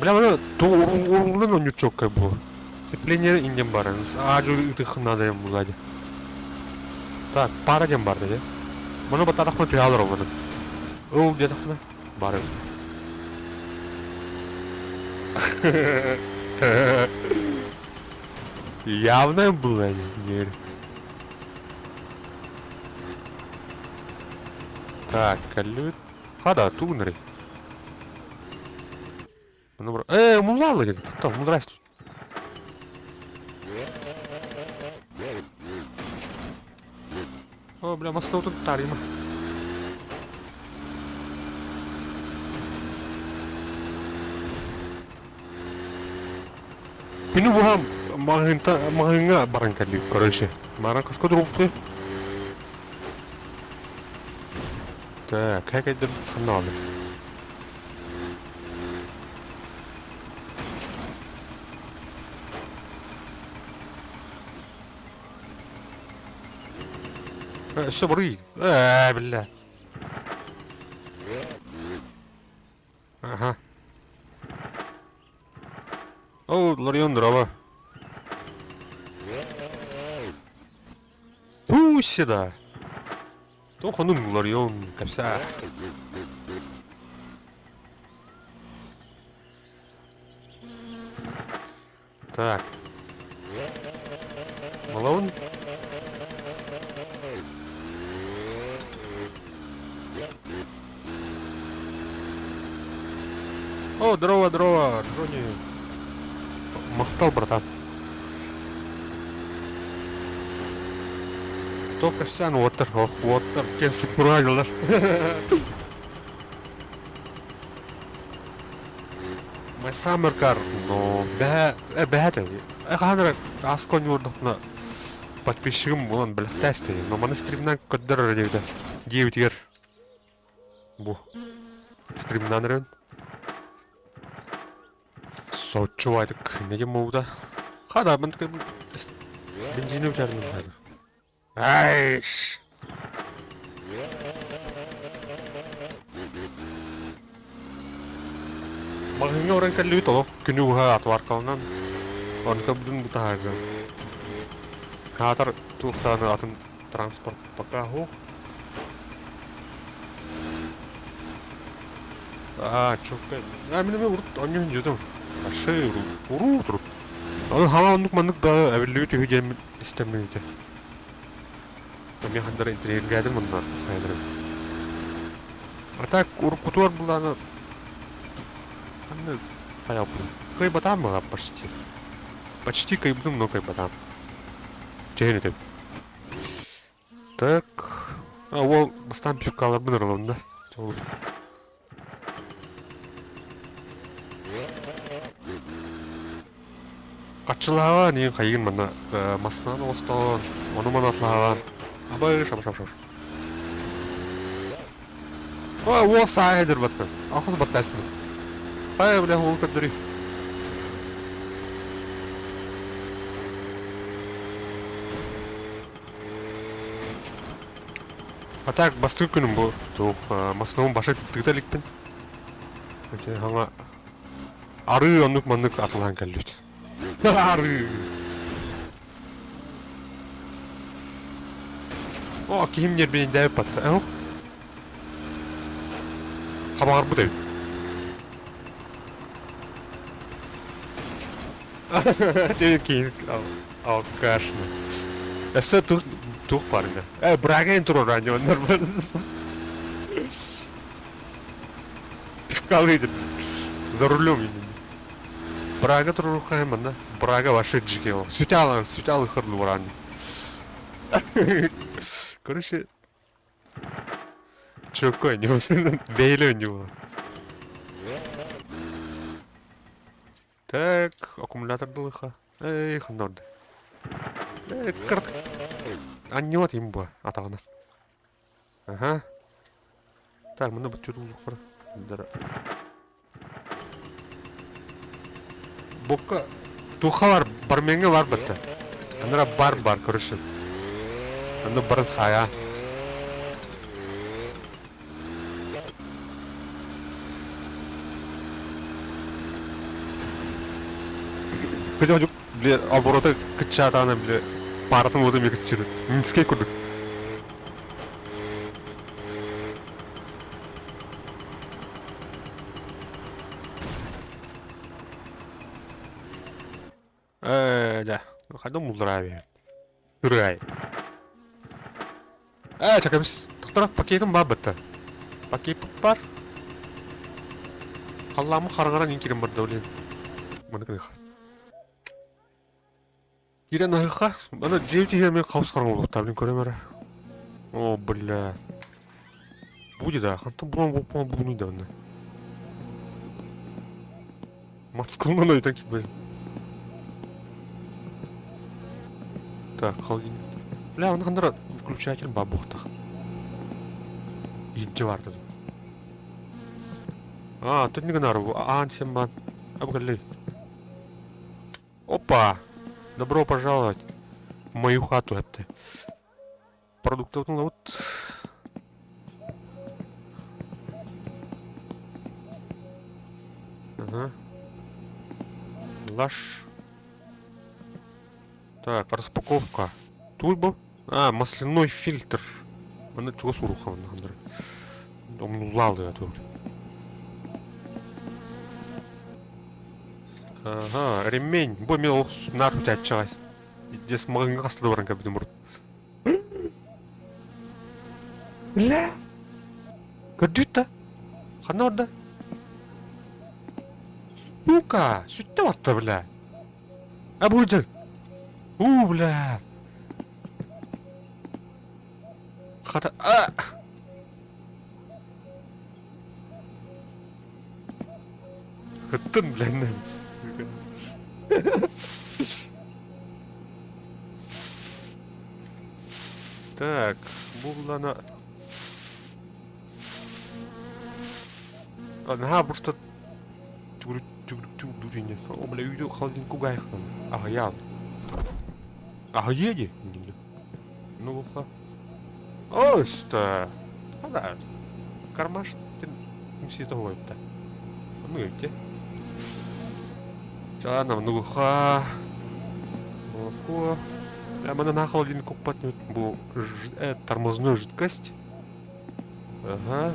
Бля, бля, то урулан он чёткое было. Сцепление индем бар. Аджу ытых надо ему сзади. Так, пара дем бар, да? Маны батарахма түйалар оны. Ол дедахна бар. Явно было, не Так, калют. Хада, тугнери. Ну, э, мулалы, там, ну, здрасте. О, бля, мостов тут тарима. Күнү быһа маҕаһыыҥҥа баран кэллибит, короче. Баран хаска турбуппуй? Так, кэкэйдэрбит ханна бааллар? Өссө барый. Ээ, биллэ. Аха. О, Ларион, здорово. Пусть да. Тохонун Ларион, капса. Так. Малаун. О, здорово, здорово, Джонни. Махтал, братан. Только вся, ну, вот ох, вот кем сыктурагылар. My summer car, но бэһэ бэһэ хаһан эрэ ааска оонньуулардахпына подписчигым буолан бэлэхтээстэй, но маны стримнан көрдөр эрэ диэбитэ диэбитигэр бу стримнан эрэбин соччубайтык не диэн буолбута хада мантык бензини бүтэрин Айш! Маҕаһыыҥҥа баран кэллибит олох күнү быһа отваркаланан онно бүтүн бутаһарга хаатар туохтааны атын транспорт пока суох Аа, чокка. А, мин эмиэ урут оонньуу сылдьыбытым. Вообще урут урут. Ону хаҥа оннук маннык да эбиллибит үһү диэн истэммин ити. Эмиэ ханна интэриэһиргээтим онно хайаларын. А так уруккутугар булааны ханна хайалпын. Кыайбатаам баҕа почти. Почти кыайбытым, но кыайбатаам. Чэһин этим. Так. А уол бастаан пивкаларбын ырылынна. Хаччылааҕа ниин хайыгын манна масынан оҥостоон, ону-маны атлааҕаан абай шап шап шап. Ой, уол сааһа эдэр баттан. Алхас баттааспын. Ай, бля, уол көрдөрүй. А так, бастакы күнүм бу. Туох, массыынабын баша тыыта иликпин. Ити хаҥа арыы оннук-маннык атылаан кэллибит. Арыы. О, киһим ньирбининдээбит батта. Эһ Хабаҕарбыт эбит. Киин алкашны. Өссө тух тух барда. Э, Браген турар оннор Пивкалыйды. За рулем именно. Брага туруруха манна. Брага ваши джикел. Сүтэ сүтэ алыхырлы баран. Короче, чөккө не бейле не Так, аккумулятор дылыха. Эй, ханнорды. Эй, карт. Анньуот им бу атаҕынан. Ага. Так, мына бу түрүлүхөр. Бокка тухалар барменге бар бітті. Анара бар бар, короче. Аны бар сая. Хотя бile обороты кыччаатаана бile пааратын уоту эмиэ кыччыыр. Минскэй курдук. Ээ, дьэ, хайдах муллараа Сырыай. Ээ, чакабыс, тохтора пакетым баар бытта. Пакет бар. Халлаамы хараҥаран иин кирэн барда, блин. Маны кыныха. Кирэн аһыха, аны дьиэ тиһэ мен хаус хараҥа буолуохтаах, блин, көрөм эрэ. О, бля. Будет, да, хантан булан буолбуна бугунуй да онно. Москваны өйтөн киирбэтим. Так, холодильник. Бля, он ханнара включатель бабухтах. Иджи бар А, тут не гнару. А, симбан. Абгалли. Опа! Добро пожаловать в мою хату, это. Продуктов ну вот. Ага. Лаш. Так, распаковка. Турбо. А, масляной фильтр. Маны чугас уруха Умнулалды атыр. Ага, ремень. Бу мен ол нар үтәччәгай. Дес мағынға қасты баран кәбідім бұрын. Бля. Көрдүт да. Ханна барда? Сука! Сүттэ батта, бля. А бу дьэ. У, бля. Хата... А! Ыттын, бля, Так, буллана... Наһаа просто түгүрүк дурини. О, бля, үйдө холодильник кугайхтан. Аһыйаал. Аһыйа ди. Ну, уха. О, что? А, кармаш функция того это. Ну, эти. Чана, ну, ха. Молоко. Прямо на холодильник купать бу тормозную жидкость. Ага.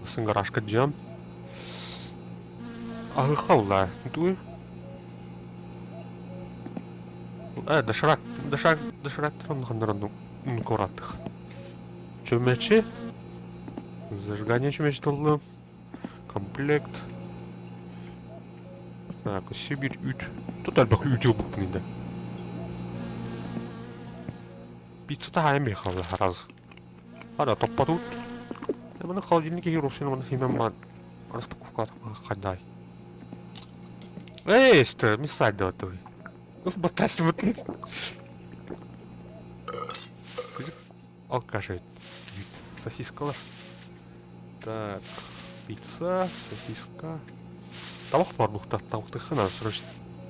Сын гаражка джам. Аһыхалла. Туй. Э, доширак, доширак, доширак ханнаран кураттых. Чүмэчи. Зажигание чүмэчи толлу. Комплект. Так, Сибирь үт. Тут элбэх үт ылбыппын инде. Пицца хаайан хаалла раз. Ада топпатут. Маны холодильник киһи маны химен баар распаковка хадай. Эй, что, мисать давай. Батас вот. Алкаши. Сосискалар. Так, пицца, сосиска. Табах бар бухта, табахтыхха надо срочно.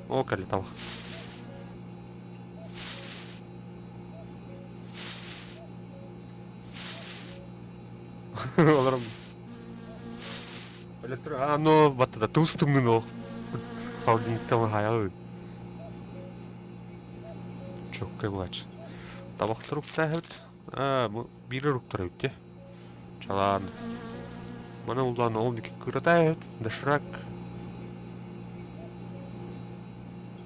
О, кали табах. Олором. Электро... А, ну, баттада тустымнын ол. Холодильниктен хаялы. Чоккай булач. Табахтар уктаһыт. А, бу биир уктар үтте. Чалаан. Маны улаан ол дики кыратаһыт. Доширак.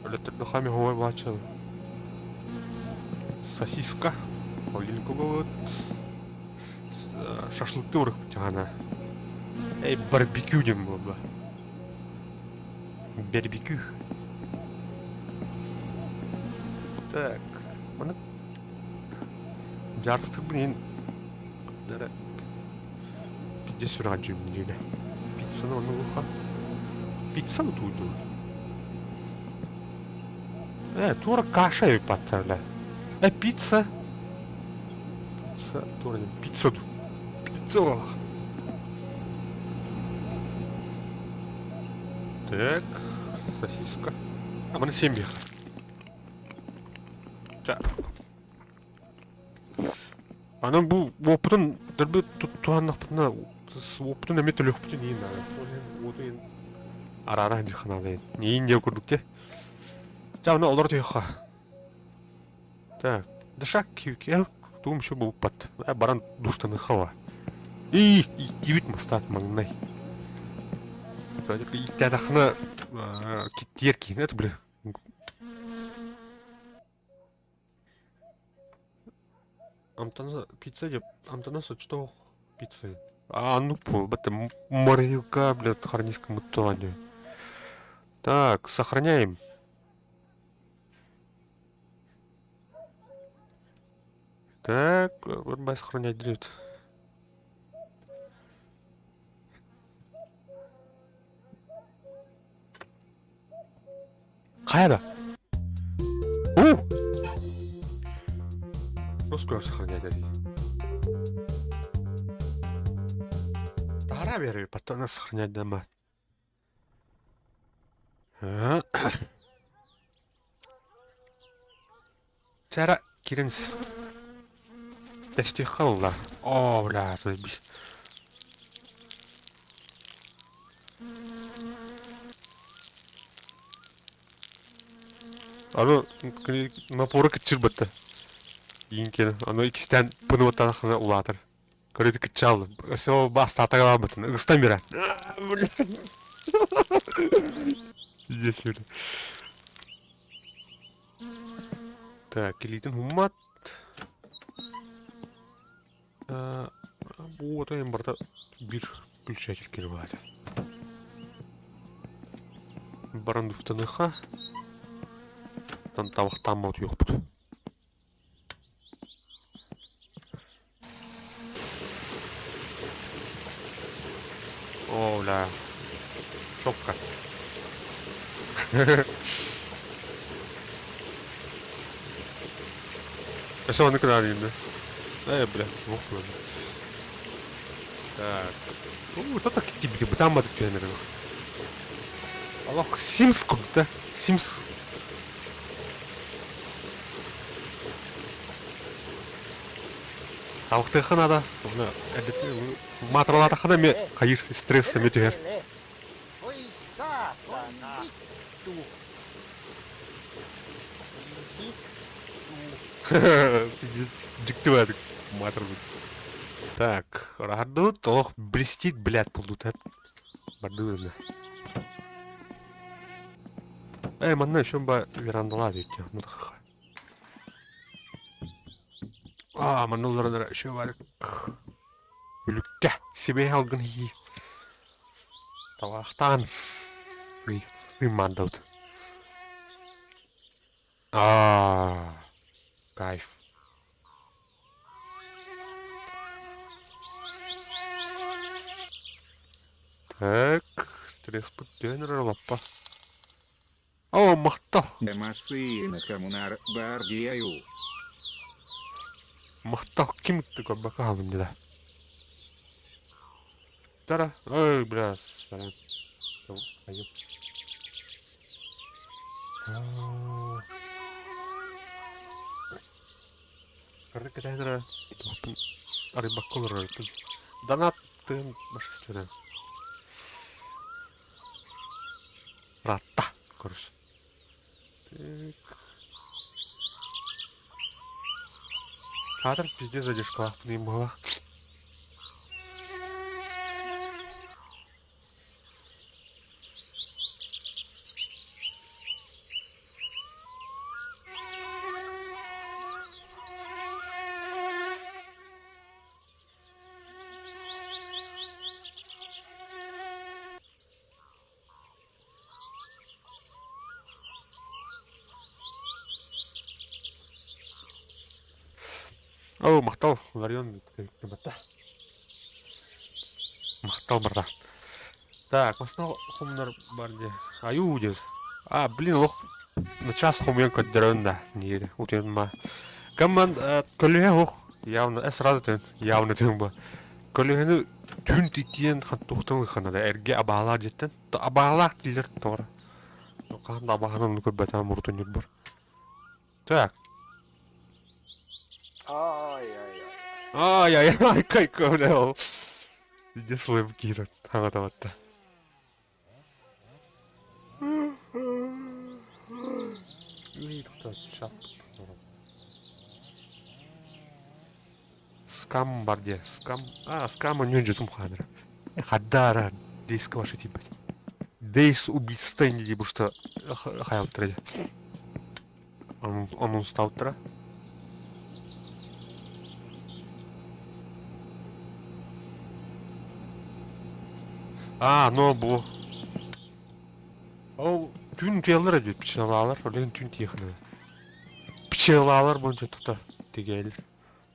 Өлөттөрдөххө оһуобай бааччы. Сосиска, холодильник шашлыкты урукпутаана. Эй, барбекю диэн буолла. Барбекю. Так, маны дьаарыстыырбын иһин дара пиздец сүрэҕэ дьүмнүүнэ. Пиццаны онно ылыахха. Пиццаны тууйдубут. Туора каша эбит бля. Пицца. Пицца, туора пицца ду. Пицца буоллах. Так, сосиска. А маны сиэн биэх. Так. Анан бу уоппутун дөрбү туһаннахпытына уоппутун эмиэ төлүөхпүтүн иин наада. Ол иһин уоту иһин араара сылдьыахха наада иһин. Иин диэн курдук те. Чэ, аны олоро түһүөххэ. Так, дышак киһи тугум еще булбат. Баран душтаныхха И иттибит мастаат маҥнай. Иттээтэххинэ киттиэр киһини это бля. Амтана пицца деп амтана сочтоох пицца. А ну бата морилка, блядь, харниска муттуани. Так, сохраняем. Так, вырубай сохранять дрифт. Хайа да? У! Что сохранять дии? Таһара биэрэр, потом сохранять дома. Чара киринс. Тэстиэххэ ылла. Оо, бля, заебись. Аны напора кыччыр бытта. Иин кэлэн, аны иккистээн пыныбаттанахына улаатар. Көрүтү кыччаал. Өссө бастаатагалаан бытын. Ыгыстан берет. Здесь Так, илиитин хуммат. Бу отойын барда бир включатель келип алады. Баран душтаныха. Там табахтааммат юкпут. О, бля. Шопка. Өссө маннык гынаан да. Э, бля, ох, Так. Ну, это так тебе бытаамматык түһэн эрэр. Олох Симс курдук да. Симс. Табыктыахха наада. Оны маатыралаатаххына эмиэ хайыр стресс эмиэ түһэр. Voi saatana! Vittu! Vittu! Дьикти баатык маатырбыт. Так, ыраһардыбыт олох блестит, блядь, булдут Бардыбыт Э, манна еще ба верандалаа диэки мутахаха. Аа, манна олорон еще бар күлүккэ сибиэ алгын хии талаахтаан сыымаандабыт. Аа, кайф. Так, стресс түһэн эрэр лаппа. Оо, махтал. Массыына коммунар бар диэу. Махтал ким көрбөккө хааллым дии да. Тара, ой, бля, саран. Айып. Кырдык кэтэһэн эрэ туохпун арыйбакка олорор эбиппин. Донат тыын башественно. Ратта, короче. Так. Кадр пиздец задержкалаахпын иин быһалаах. Оо, махтал, Ларион батта. Махтал барда. Так, массыына хомунар бар дии. Айуу диир. А, блин, олох начаас хомуйан көрдөрөн да диир. Утуйан ма. Кэммэн көлүөһэ суох. Явно, сразу төн, явно төн бу. Көлүөһэни түүн тиийэн туохтан ылыаххына да эргэ абаалаах дьиэттэн. Абаалаах дииллэр тоҕо. Хаһан да абааһыны оннук көрбөтөҕүм урутун ньурбар. Так. Ай-ай-ай. Ай-ай-ай, какой ол. Иди слым киирэн хаҥатабатта. Скам бар дии. Скам. А, скам онньон дьутум хаанара. Хаддаара дейска ваша тиийбэт. Дейс убийства ини дии бушта хайалыттара дии. Анонстаабыттара. Аа, но бу Ол түүн утуйаллар эбит пчелалар, ол иһин түүн тиэхинэ. Пчелалар буонча тута тигэллэр.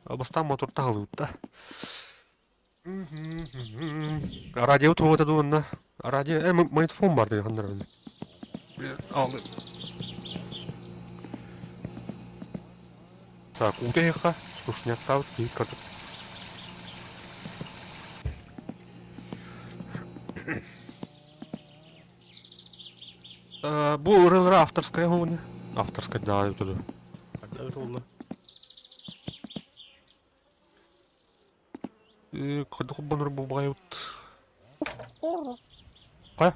Бастаан мотур таһылыбыт да. Радио туһута дуу онно? Радио, магнитофон бар дии ханнар Алды. Так, утыйыхха, сушняктаабыт киһи кырдык. Бу ырыалара авторская уһугуна. Авторская да, это да. Хайдах холбонор буолбаҕайбыт? Хайа?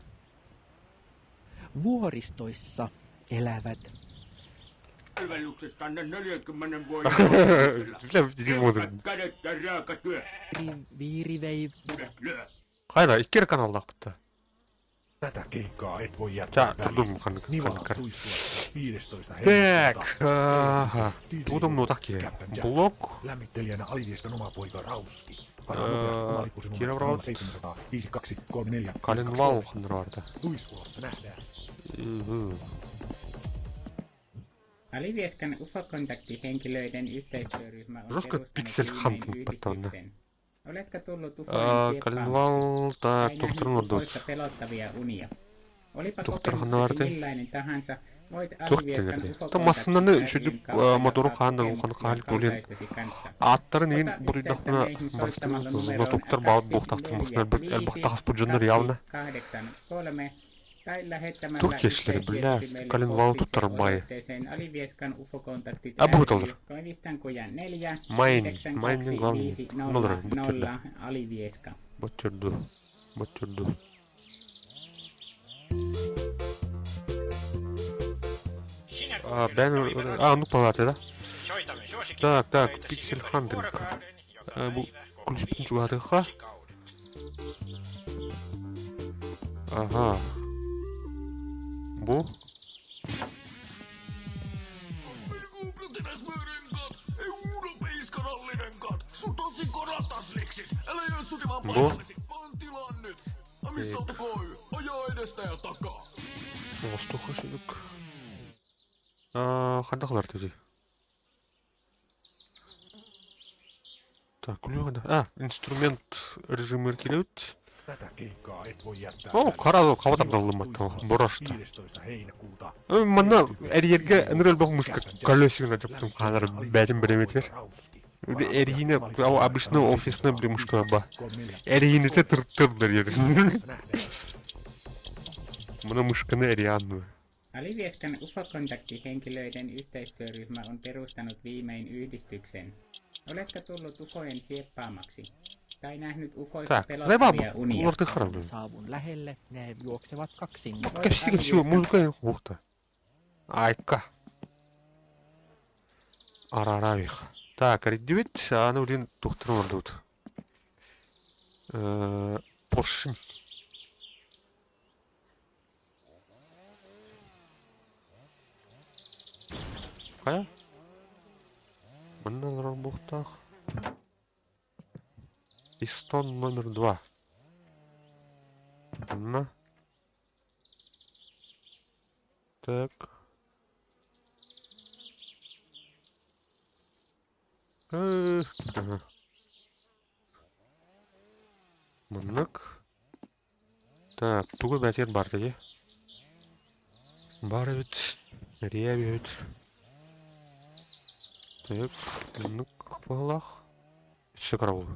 Vuoristoissa elävät Palveluksestanne 40 vuoden kädet ja raaka työ. viirivei Lyö. Хайа, икки эрэ каналлаахпыт да. Tätä keikkaa et voi jättää Ча, väliin. турдум ханнык Nivalan ханныккар. Tuissulassa 15. Так, heinäkuuta. ага. Тутум ну так Captain Jack. Блок. Lämmittelijänä Alivieskan oma poika Rauski. Varaa nopeasti omalippusi numerosta Кироврод. 0700 52 34 Коленвал 23. ханнарарда. Tuissulassa nähdään. Alivieskan ufokontaktihenkilöiden yhteistyöryhmä on Жестко perustanut пиксель viimein хантинг потом, да. yhdistyksen. Oletko tullut ufojen sieppaamaksi Коленвал, так, tai nähnyt тухтарын ордут. ufoista pelottavia unia? Olipa Тухтар kokemuksesi ханнарты. millainen tahansa, voit Тух Alivieskan тегерди. Та массынаны ufokontaktit үчүдүк ryn kautta мотору jakaa хаандан улахан kokemuksia хаалык улин kaltaistesi kanssa. ааттарын иин Ota yhteyttä буруйдахпына meihin барыстын soittamalla numeroon знатоктар баалт буохтахтар масына 24 элбэх 5 тахас жоннор 2 явно. 8 3 tai lähettämällä Тух киэшлери, бля, yhteysviesti meille коленвал postitse туттар баайы. osoitteeseen Alivieskan ufokontaktit А ry, буталар. Koivistankuja 4 Майн, 9 майн 2 главный. 5 Нолор, 0 буттюрду. 0 Alivieska. Буттюрду. Буттюрду. А, бэн, а, ну палаты, да? Так, так, пиксель хантинг. Бу ключ чугатыха. Ага. Бу. Бу. Воздуха шүдүк. Хандахлар төзи. Так, күлү А, инструмент режимы килебит. Tätä keikkaa et voi jättää О, väliin. карадо кабатап Nivalan даллыматтан Tuissulassa борошта. 15. heinäkuuta. Манна эрьерге ыныр бох мушка Captain Jack. колесигына жаптым ханар бәтин биреметер. Rauski. Varaa Эрьине nopeasti omalippusi обычно numerosta офисный 0700 бремушка ба. 54 Эрьините тыртырдар ерсин. Tuissulassa nähdään. Мына мышканы эрианну. Alivieskan ufokontaktihenkilöiden yhteistyöryhmä on perustanut viimein yhdistyksen. Oletko tullut ufojen sieppaamaksi? Tai nähnyt ufoista Так, зайба pelottavia unia? уларды харабы. Saavun lähelle, ne juoksevat kaksin. Voit Кепси кепси Alivieskan музыка ухта. Айка. Араравих. Так, реддибит, аны улин тухтырын ордут. Поршень. Хайа? Манна бухтах. Пистон номер 2. Одна. Так. Э, Маннык. Так, тугу бэтиэн бар дии? Бар эбит. Эрийэ эбит. Так, маннык быһылаах. Өссө караул.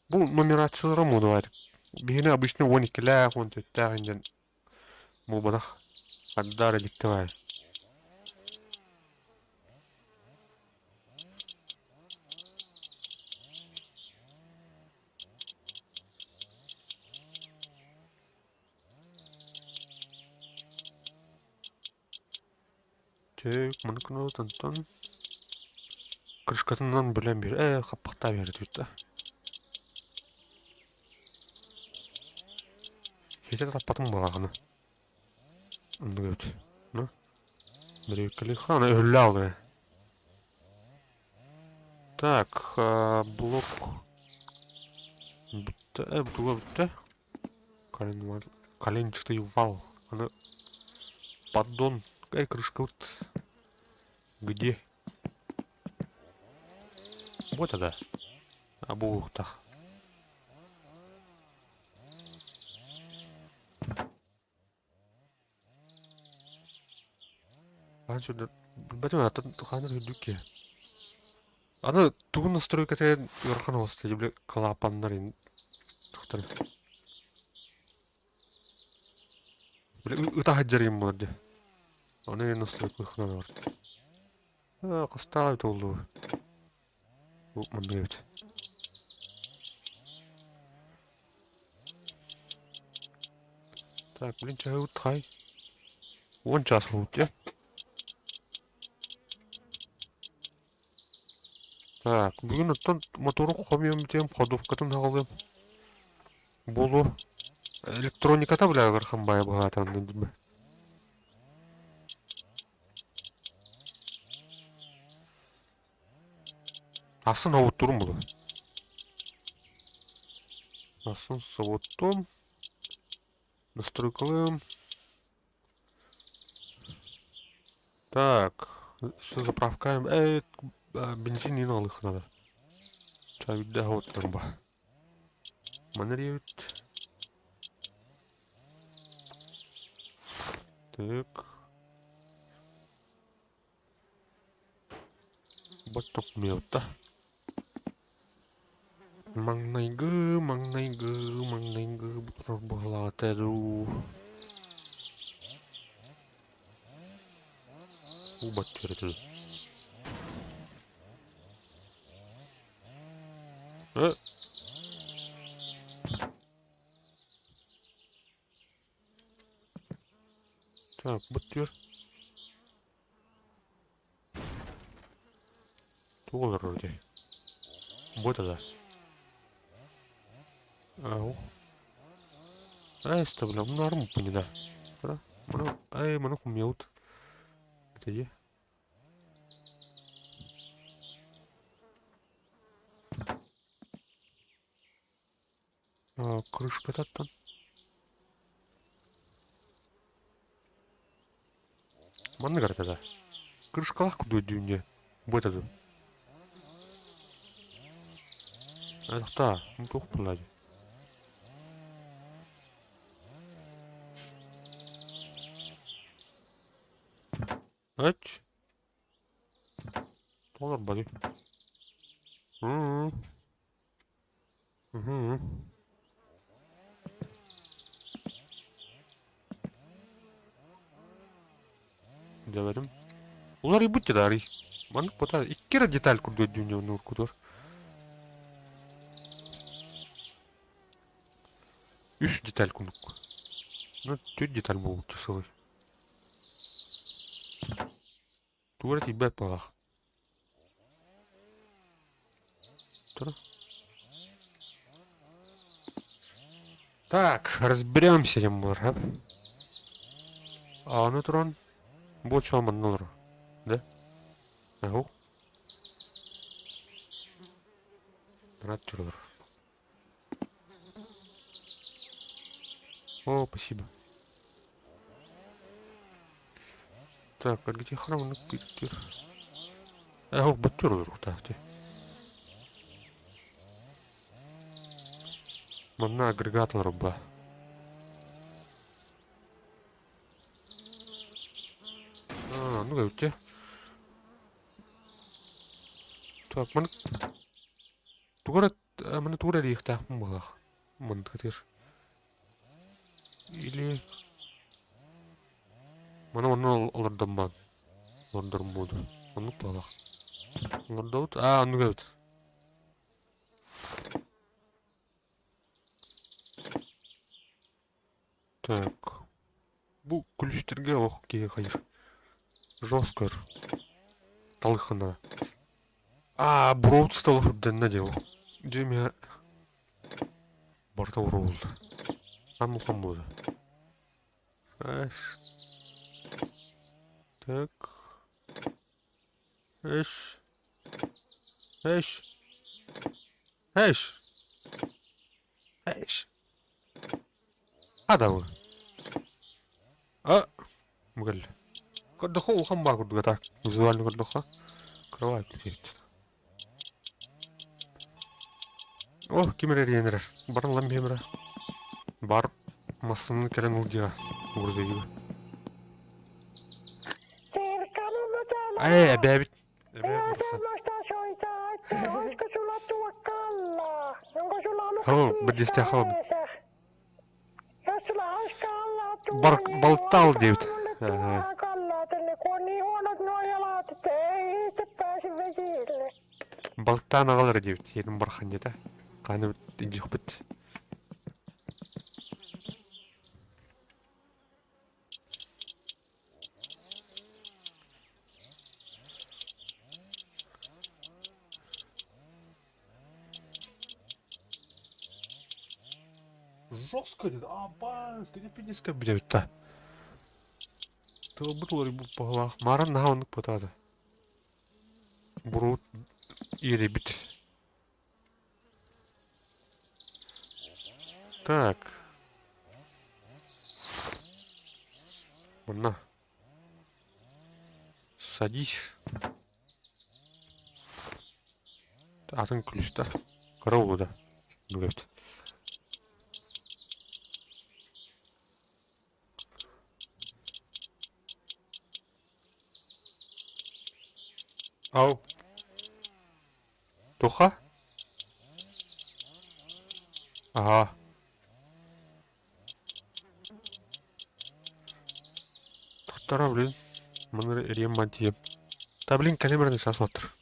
Бу нумерациялара муодалаатык. Биһини обычно 12-лээх, 14-тээх инден буолбатах. Ардаар дьикти баай. Чэ, маны кынабыт онтон крышкатынан бөлөн биэр ээ хаппахтаа биэрэ түстэ. Хитэ таппатым буолаҕына. Оннук эбит. Ну, бириккэлиэххэ аны өһүллэ алыы. Так, блок бүттэ, э, туга бүттэ? Коленчатый вал. Аны поддон. Эй, крышка вот. Где? Вот это. А буолуохтаах. Хаан сүрдэр билбэтим атын хааныр үрдүк киһи. Аны тугун настройкатыгар ыарахан оҕуста били клапаннар тохтор. Били ыта сылдьар им буолар дии. Ону настройка ыхынан бар. Э, хастаах эбит буоллу. Бу маннык эбит. Так, блин, чаһы хай. 10 час буолбут дии. Так, бүгүн оттон мотору хомуйам бүтүөм, ходовкатын аҕалыам. Буолуо. Электрониката бля ыарахан баайа быһаатаан дии. Асын оҕуттурум булу. Асын соҕуттум. Настройкалыым. Так, все заправкаем. Эй, бензин не налых надо. Чай вот турба. Манериют. Так. Батток мелта. Маҥнайгы, маҥнайгы, маҥнайгы быһылаата дуу. Уу баттыыр Э. Так, баттыыр. Туох олорор дии? Бу да. Ау. Ай, бля, мунаарым пунина. Маны, ай, маны хумьяут. Это е. А, крышка таттан. Маннык эрэ Крышкалаах курдук өйдүүнньэ. Бу этэ дуу? Тохтоо, туох буолла дии? Эч. Тоҕо барбатый? М-м. Мгм. Дьэбэрим. Уларыйбыт дьэ Маннык бота икки эрэ деталь курдук өйдүүнньэ оннук Үс деталь курдук. Ну, түөрт деталь буолбут сылый. Тугу эрэ тиийбэт буоллах. Тур. Так, разберемся диэн буолар Аны туран бу чоо манна олорор. Да? Аһу. Рад турар. О, спасибо. Так, где храм? Э, бөттөр олоруохтаах дии. Манна агрегат олорбо. А, ну өте. Так, маны тугу эрэ маны тугу эрэ диэхтээхпин быһыылаах. Мындытыр. Или маны онно олордон баан. Олордорум буолду. Оннук быһыылаах. Олордобут. Аа, оннук эбит. Так. Бу күлүстэргэ олох киһи хайыр. Жестко. Талыхына. Аа, буруобут столов үрдэннэ дии олох. Дьэ эмиэ барыта уруолла. Ам улахан буолла. Эш. Так. Эш. Эш. Эш. Эш. Хата А, бу кэллэ. Көрдөххө улахан баар курдук так. Визуально көрдөххө кровать кисиэт. О, ким эрэ эрийэн эрэр. Баран ылан биһиэм эрэ. Бар массыынаны кэлэн ыл диэҕэ. Грузовигы. Ээ, эбээбит. Эбээбит барса. Оо, бэрдиэстээх хаалбыт. Бар балыктаал диэбит. Балыктаан аҕал эрэ диэбит. Сиэтин барханньыта. Хааны илдьиэхпит. Жестко деді, абаас, кини пиздецкэ билэбит да. Тылбыт уларыйбыт баһылаах, мааран наһаа оннук буотаата. Буруут иэдэйбит. Так. Манна. Садись. Атын күлүстэ. Кыра уолу да. Бүгүт. Ау. Туха? Аха. Тохтара, блин. Маны эрийэн бан тиийэм. Та, блин, кэлин баран сейчас смотр.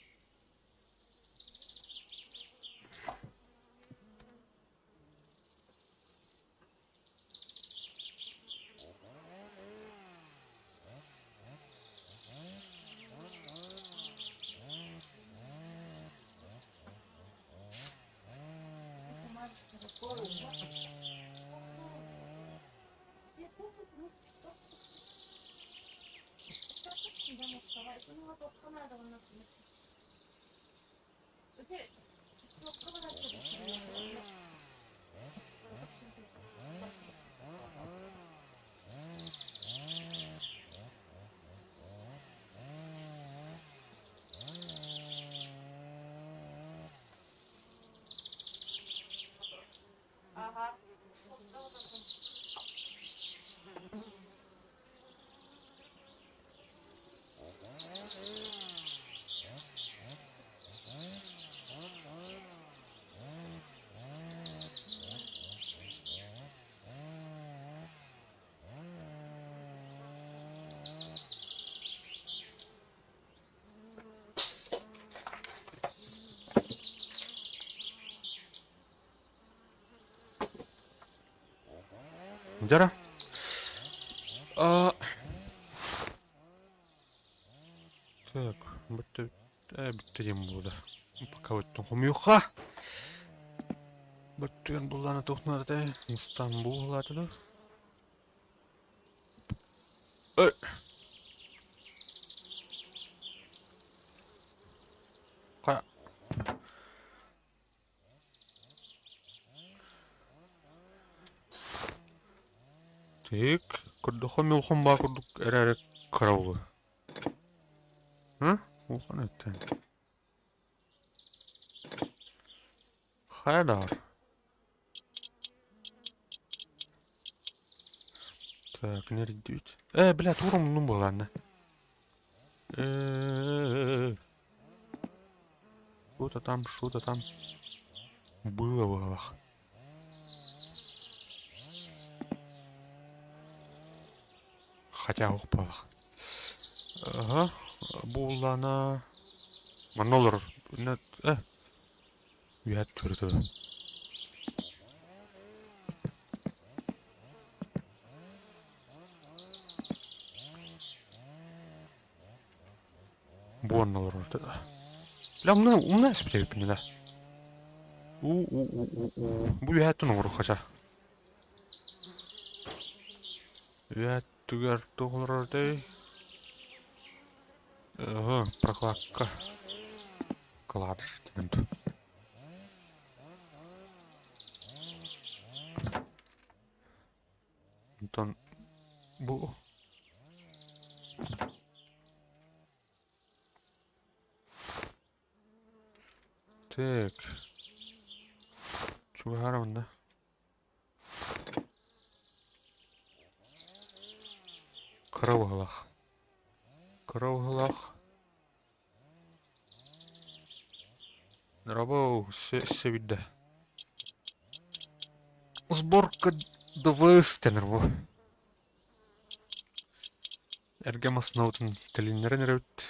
Дьара. А... Так, бүттэ бүттэ диэн буолла. Пока өттүн хомуйуохха. Бүттүгэн буллаана туох наадата Истанбул улаата да. Ой. Ха. Тик, көрдөххө милхум баа курдук эрээри караулу. Һы? Улахан өттөн. Хайа даҕар. Так, нердүүт. Э, бля, тура муннум буолаанна. Э, Что-то там, что-то там было в головах. Хотя охпалах. Ага, буллана. Манна олорор. Э, Үһэт көрө Бу онно олорор Бля, умна, умна эспитэ да. У у у у у. Бу үһэттэн оҥору хача. Үһэттүгэр туох олорор дэй? Ага, прокладка. Кладыш диэн Онтон бу Так. Чугаһаарабын да. Кыра быһыылаах. Кыра быһыылаах. Дорообо, сөбүйдэ. Сборка ДВС дэнэр бу. Эргэ массыынабытын тилиннэрэн эрэбит.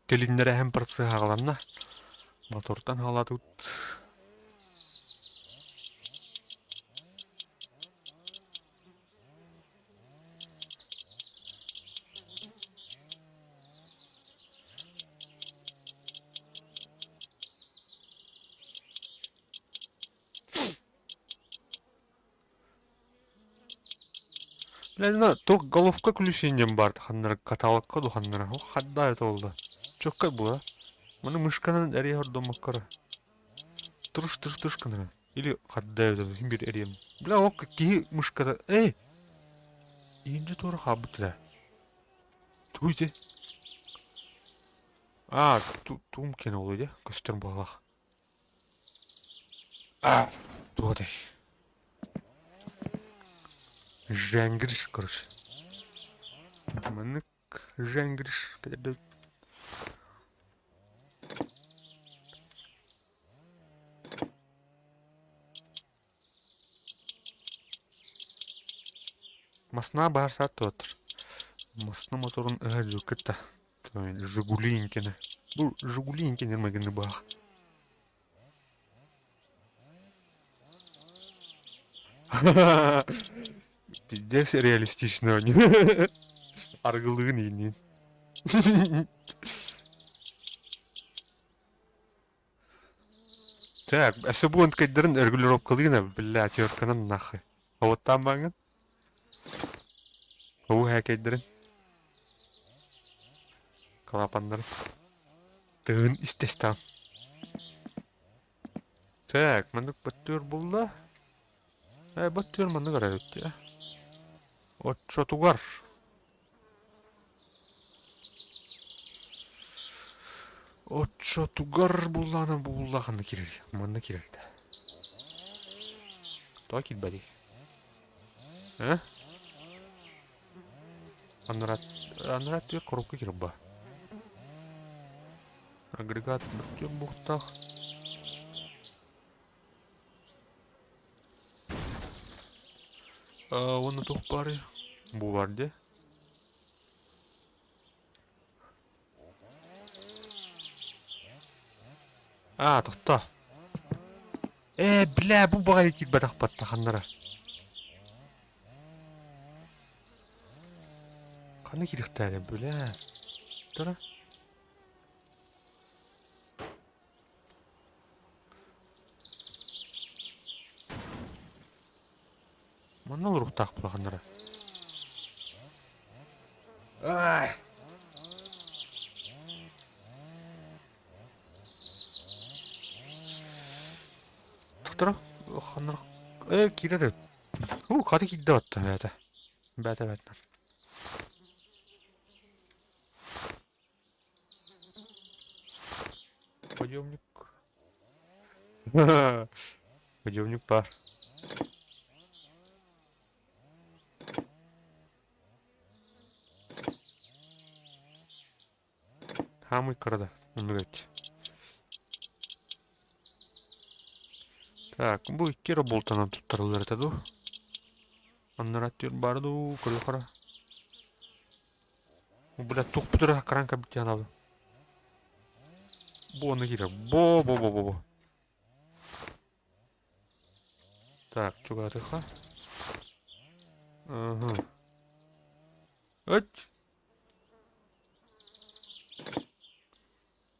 Тилиннэрээһин процеһа аҕаланна. Мотортан хаалаатыбыт. Бля, туох головка ключин диэн баар ханнара каталогка ду ханнара хадда это буолла. Чөккөй була. Маны мышканан эрийэ ордоммоккора. Тырыш тырыш тырыш гынара. Или хадда это ким бир эриэм. Бля, ок киһи мышката. Эй! Иинже туора хаалбыт да. Тугуй ити? А, туум киэнэ буолуо дии, көстөр буоллах. А, туох этэй? Женгриш, короче. Маннык Женгриш кэтэрдэ Масна баар саат туотар. Масна моторун ыһа дьуккытта. Жигули инкене. Бу Жигули инкене магины баах. Пиздец реалистично Аргылыгын иинниин. Так, өссө бу онткайдарын регулировкалыгын бля, терканан нахуй. Оттан баҥын. Уу хээкэйдэрин. Клапаннарын. Тыын истестаан. Так, маннык баттыыр булла. Э, баттыыр маннык эрэ эбит Оччотугар. Оччотугар буллаана булла ханна киирэр? Манна киирэр да. Тоҕо киирбэтий? Э? Анараа анараа түөр коробка киирэр ба. Агрегат бүттүөн буохтаах. Уонна туох баарый? Бу бар дии. Аа, тохтоо. Ээ, бля, бу баҕайы киирбэтэх батта ханнара. Ханна киириэхтээх бля. Тура. Манна олоруохтаах улаханнара. Ай! Тохторо ханнар э киирэр эбит. Уу хата киирдэ батта бээтэ. Бээтэ бээтэ. Подъемник. Подъемник баар. Хаамый кыра да, оннук эбит. Так, бу икки эрэ бултанан туттарыллар этэ дуу? Аннара түр баар дуу, көрүөххэ эрэ. Бля, туохпут эрэ хаккаран кэбит диэн аналым. Бу ону киирэр. Бо бо бо бо бо. Так, чугаатыха. Ага. Өт.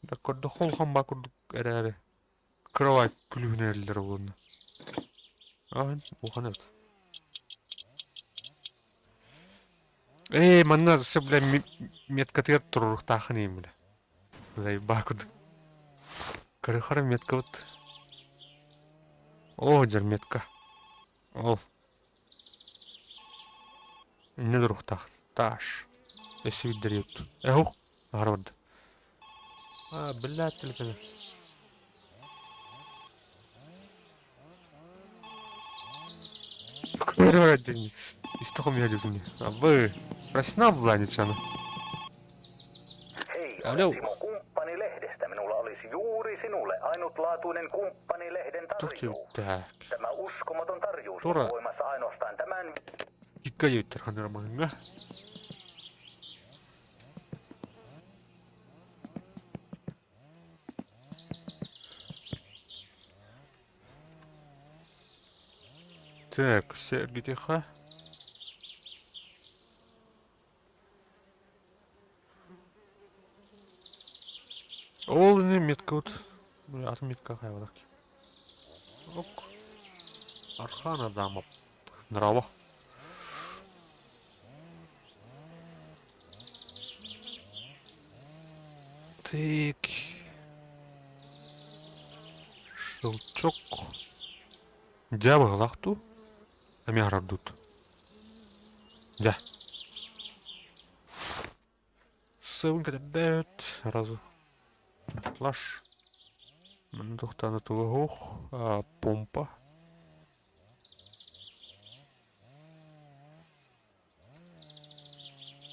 Да көрдөххө улахан баа курдук эрээри кровать күлүүһүн эрэллэр уонна. Аһын улахан эбит. Ээ, манна өссө бля меткатыгар туруруктаахын иим бля. Заебаа курдук. Көрө-хара меткабыт. Оо, дьэр метка. Ол. Иннэ туруктаах. Таш. Өссө билдэрийэт. Эһух. Аһара барда. А, блядь, телефон. Истохом я дьүтүнү. Абы. Профессионал булааничаны. Hei, Алло. olen Simo Kumppani-lehdestä. Minulla olisi juuri sinulle ainutlaatuinen Kumppani-lehden Туох tarjous. диэбиттээх. Tämä uskomaton tarjous Тура. on voimassa ainoastaan tämän Икка диэбиттэр ханна маһыҥҥа. Так, сэргитиэхэ. Ол ини метка вот. Атын метка хайбатах. Ок. Архан Адамов. Нрава. Так. Щелчок. Дьэ быһылах дуу? Эмиэ аһарардут. Дьэ. Сылын кэтэрдээт сразу. Флаш. Манна тохтоон туга суох. Помпа.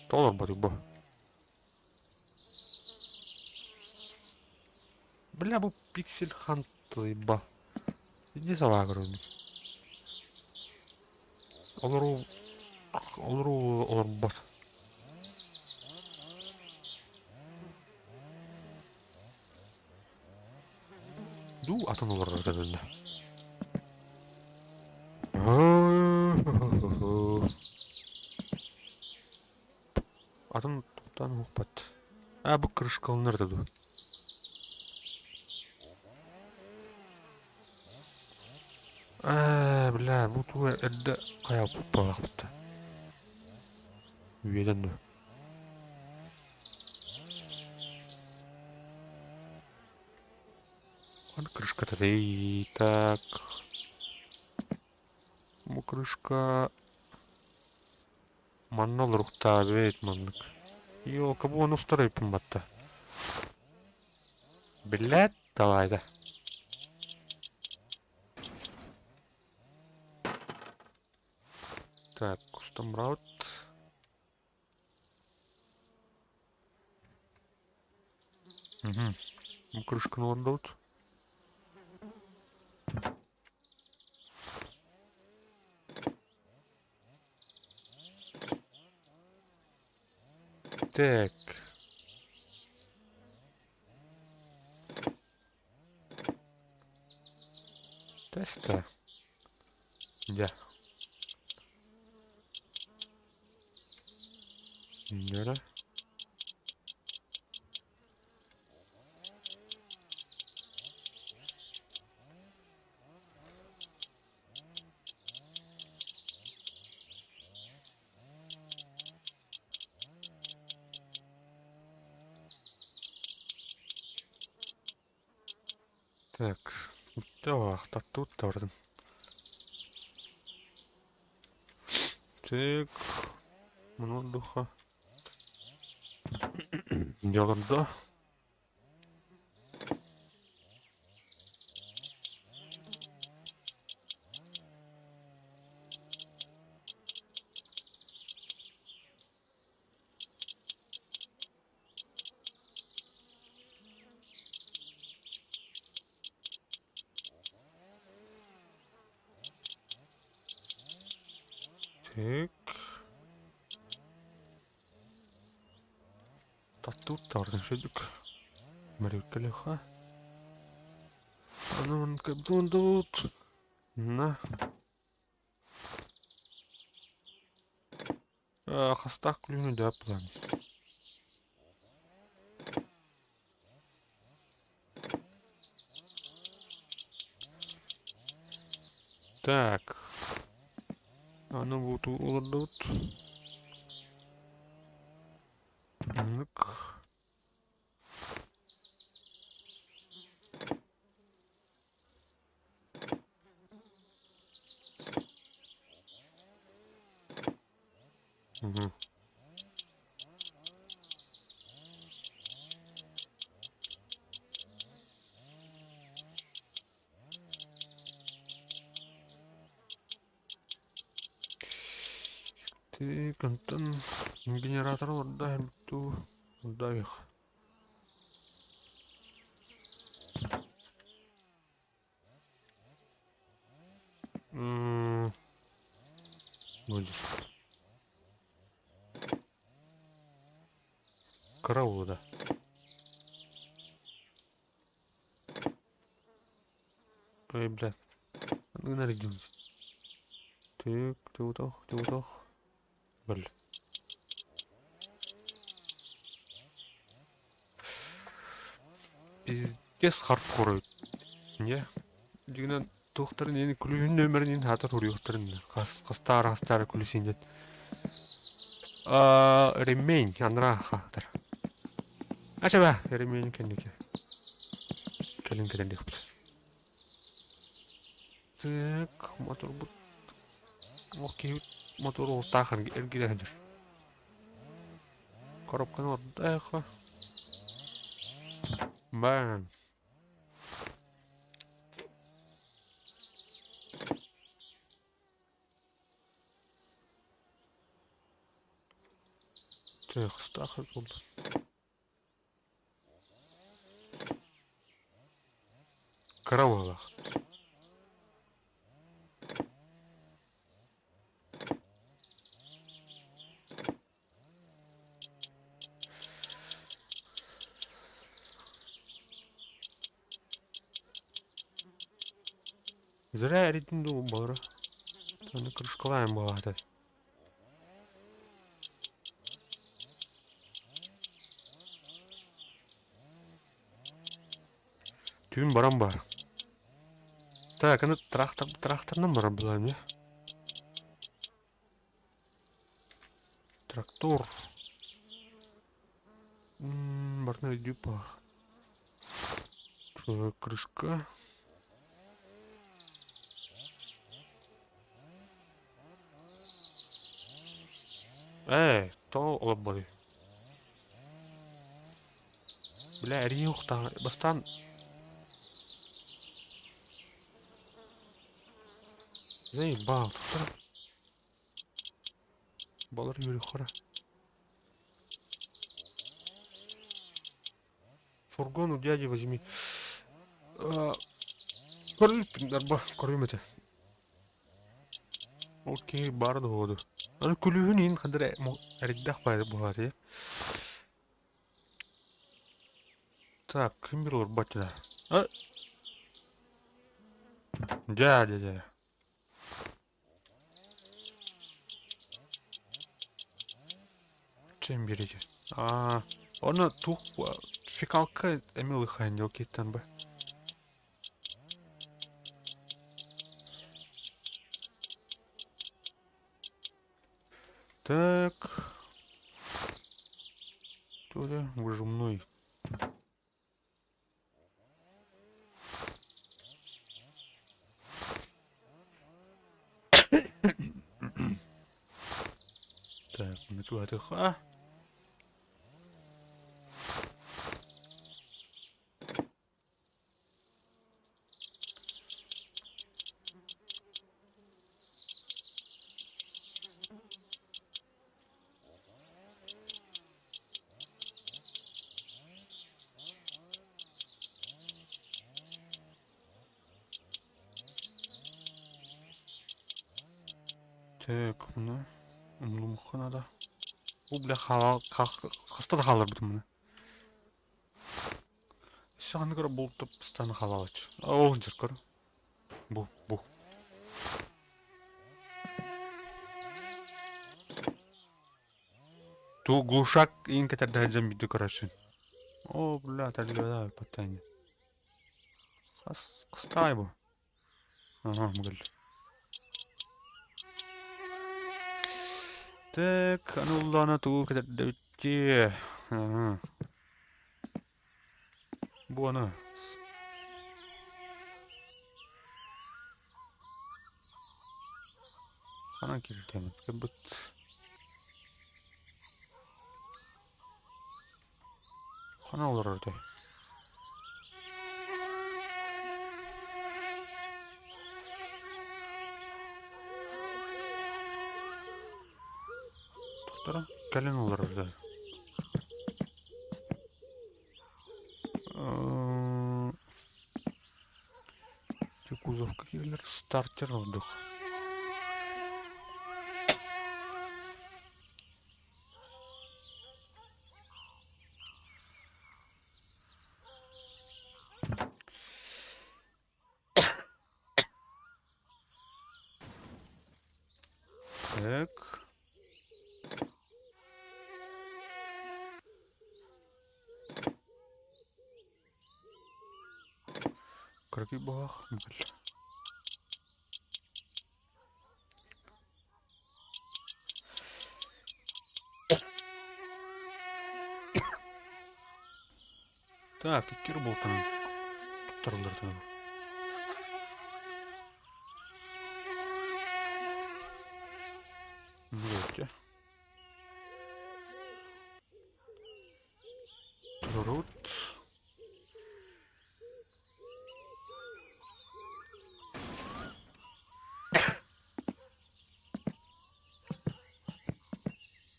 Толорбот бу. Бля, бу пиксель хант заеба. Иди салаа көрөбүн. Олору олору олорбот. Дуу атын олорор этэ Атын туохтаан уһукпат. Аа бу крышкаланар да дуу. Ээ, бля, бу тугу эрдэ хайаабыт буолаахпыт Үөдэн дуо? Аны крышката так. Бу крышка манна олоруктаабыт маннык. Ёлка, бу ону устарайпын батта. Блядь, давай да. Так, custom route. Угу. Бу крышканы олордубут. Так. Tästä. Ja. Нөрө. Так, тут тардым. Так, духа. Дьаларда. Так. Таптыыр таҕарын сүдүк. Мөрүккэлиэххэ. Аны кэбдундут. На. Хастаах күлүүнү дөп булан. Так. Аны буту олордубут. Оннук. Мгм. Так, онтон генератор олордо дуу, олордо М, Будет. Караул, да. Ой, бля. Нарядился. Так, ты утох. Бля. Пиздец хардкор. Не? Дьиҥинэн туохтарын иһин күлүүһүн нүөмэрин иһин хаатар уруйуохтарын хас хастаара хастаара күлүсүн диэн. Аа, ремень анараа хаатар. Ачаба, ремень кэнники. Кэлин кэлэн диэхпит. Так, моторбут киһибит мотор уолтаах эргилэ сылдьар. Коробканы ордоохо. Бам. Тыахстаах буолла. Кыра уолах. Зря эрийдин дуу баҕара. Аны кружкалаан буолаата. Түүн баран баар. Так, аны трактор тракторынан барар буолаам дии. Трактор. Барытын өйдүү Крышка. Ээ, тоҕо олорботуй? Бля, эрийэ уохтааҕа бастаан Заебал, туттар. Балар үөрүөххэ. Фургон у дяди возьми. Көрүлүппүн дарба көрүм этэ. Окей, баар да буолуо. Аны күлүүһүн иһин хандар эриддэх баайы буолааты. Так, ким бир олорбот да. Дядя, дядя. Чем берете? А, оны тух фекалка эми лыхайн окейтен бы. Так. Туда выжимной. Так, начуатыха. Так, муну умнумуохха наада. Бу бля хаста да хаалларбытым муну. Саҕаны көрө бултуп станы халаалач. Ол дьыркыр. Бу, бу. Ту глушак иин кэтэрдэ сылдьан биирдэ көрөрсүн. О, бля, тэллэбэ паттаня. Хас хастаай бу? Ага, мгл. Так, аны уллаана тугу кэтэрдэбитти. Ага. Бу аны. Ханан кииртэммит кэлбит. Хана олорор этэй? Тохторо кэлин олорор да. Кузовка киирэллэр стартер ордук. Так. Кыракый баҕах Так, икки болтанан туттарыллар Вот. Турут.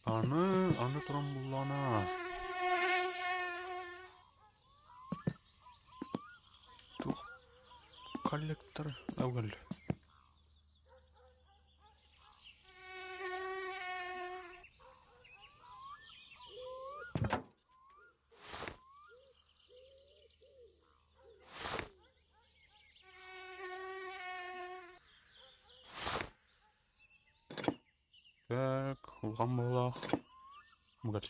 Аны, аны туран буллаҕына туох коллектор әүгэл Так, улахан буолаах. Мгал.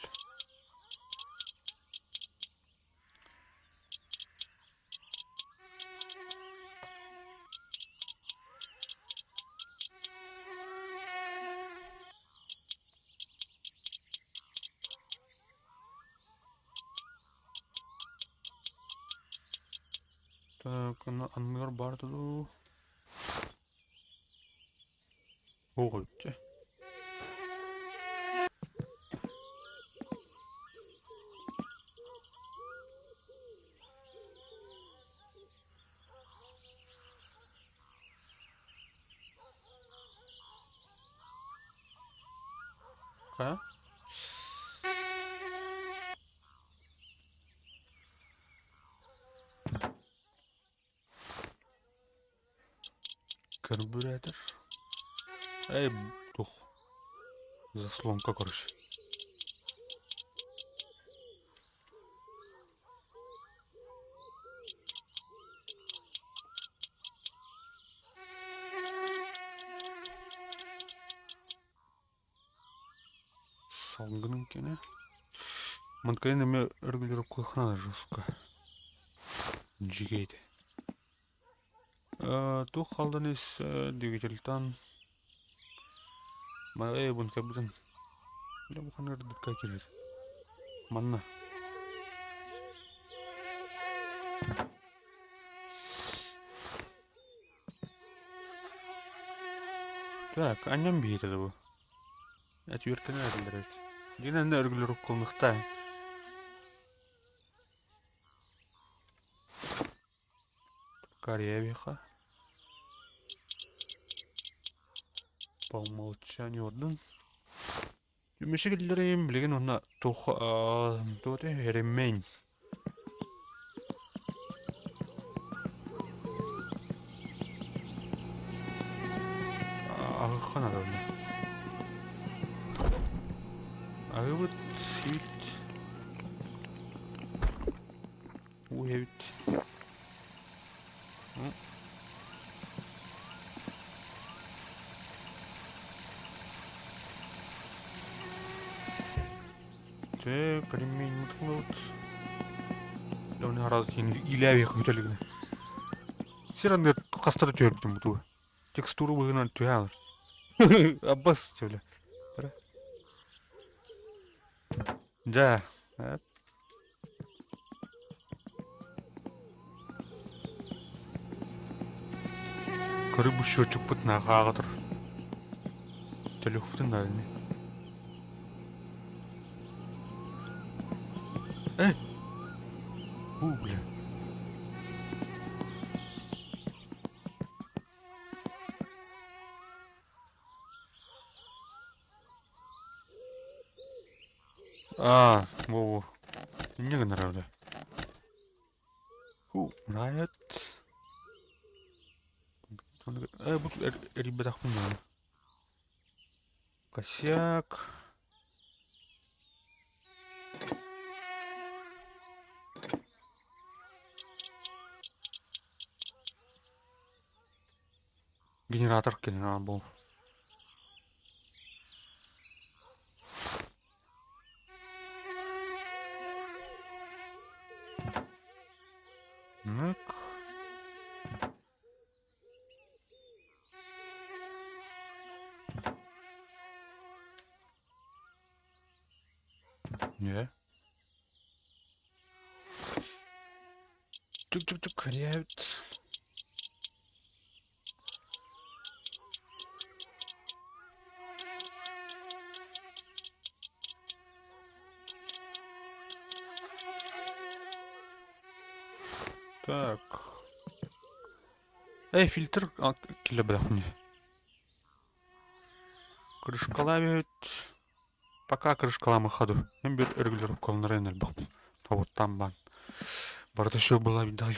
Так, анныгар баар дуу? Оҕоччу. Хайа? Карбюратор. Эй, тух. Заслонка, короче. Салгынын кene. Манткайын эме өргүлөрү куйхана жестко. Жигейди. Туох халдан ис двигательтан Эй, бун кэбитин. Дьэ бу ханна ырдыкка киирэр. Манна. Так, анньан биһиэтэ да бу. Этүөркэнэ эрэллэр эбит. Дьиҥинэн да өргүлэр уккулунуохтаа. Карьявиха. По умолчанию ордун. Түмүші киллэрим билигин уонна туох туох ремень. Аһыхха наада. Аһыыбыт, сиибит. Уу иһэбит. Чэ, кремень ылабыт. Оны араас иилээбиэх бүтэлигинэ. Сир анныгар хаста да түһэрбитим бутуга. Текстура быһыынан түһэ алар. Аббас чөлө. Дьэ, Көрү бу счетчикпыт наахааҕа турар. Төлүөхпүтүн наада ини. Эй! Уу, бля. Аа, во-во. Инньэ гыннарар да. Ху, Riot. Э, бу эрийбэтэхпин даҕаны. Косяк. Генератор кэлин бу. Нык. Не? Чук-чук-чук, хряют. Так. Эй, фильтр килэбэхни. Крышкалаабыт. Пока крышкалаамы ходу. Эн бир регулировкаланар элбэх. Тобуттан бан. Барыта все было видно.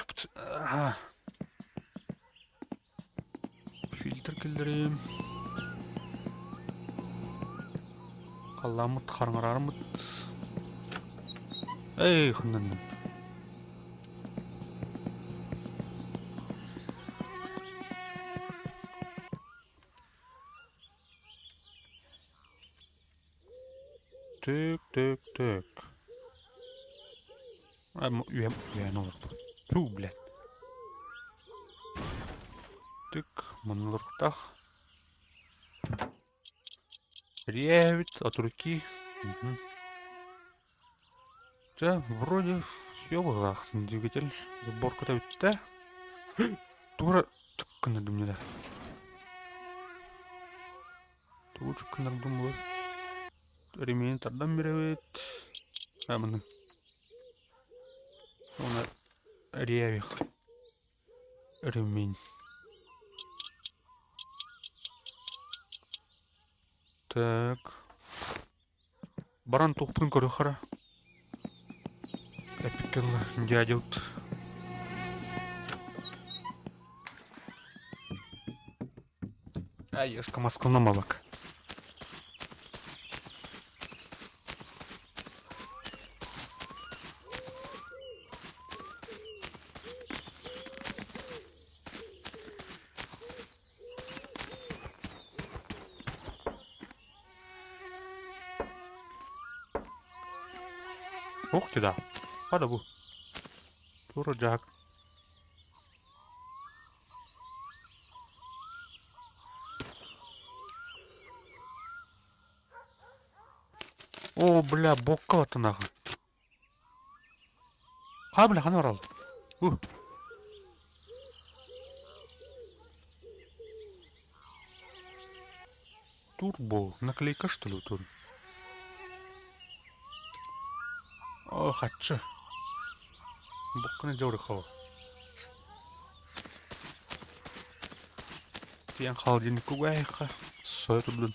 Фильтр киллэриим. Халлааммыт хараҥараармыт. Эй, ханнанным. Тык, тык, тык. Үөм, үөһэн олорбут. Фу, блядь. Тык, манна олоруохтаах. Ревит от руки. Угу. Чэ, вроде все быһыылаах. Двигатель сборката бүттэ. Тура чыккыннардым да. Тугу чыккыннардым бу? Ремень тардан бирэбит. А, маны. Оны ревих. Ремень. Так. Баран туохпун көрүөххэ Эпиккэ дылы дядябыт. Ай, маскалнамалак. Ух ты да. Хада бу. Тура дьаһак. О, бля, бокка баттанаҕын. Хаа бля, хана барал. У. Турбо. Наклейка, что ли, тур? О, хаччы. Бокканы дьорыхоо. Тиэн холодильник кугайха. Сой турдун.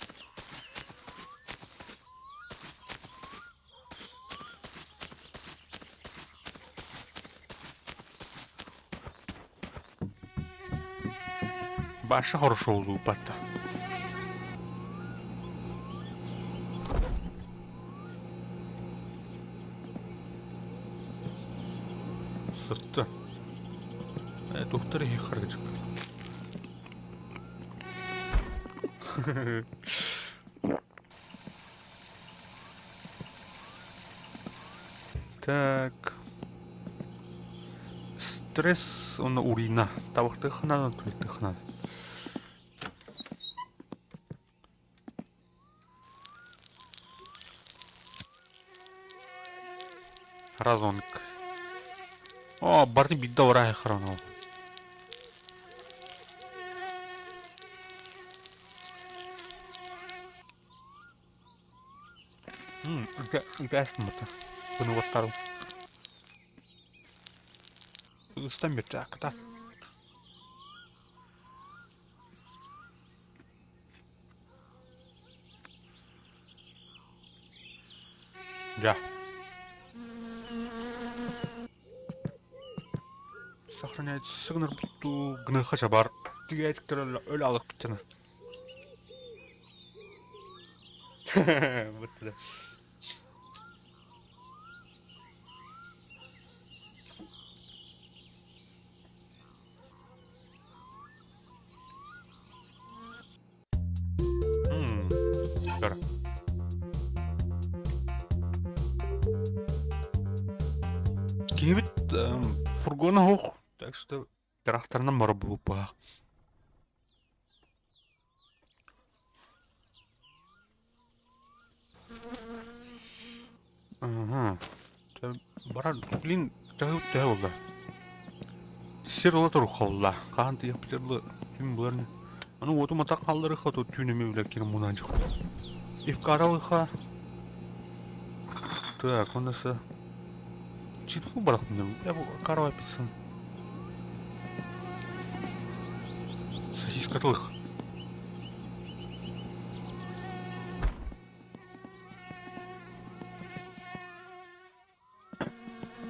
Баша хорошо улууппатта. Сытта. Тухтар иһи харгычык. Так. Стресс уонна урина. Табахтыаххына, туалеттыаххына. Разонг. О, барытын биирдэ ураһай хронол. Ытаастыммыта. Кыныбаттарым. Ыстан бирчэ акката. Дьэ. Сохраняет сыгынарбыттуу гыныха сабар. Тигээттэр өлө алыкпыттана. Быттыда. Көр. Киһибит фургона суох, так что тракторынан барар буолбаах. Ага. Барар, блин, төһө төһө буолла? Сир ыла туруха буолла. Хаһан тыйаппытырлы түн булар не. Аны уотум атах хаалларыха то түүн эмиэ үлэ кирин мунаан дьох. Ивкаралыха. Так, он асы. Чипсу барахмын. Я бу каравай пиццын. Сосискатылых.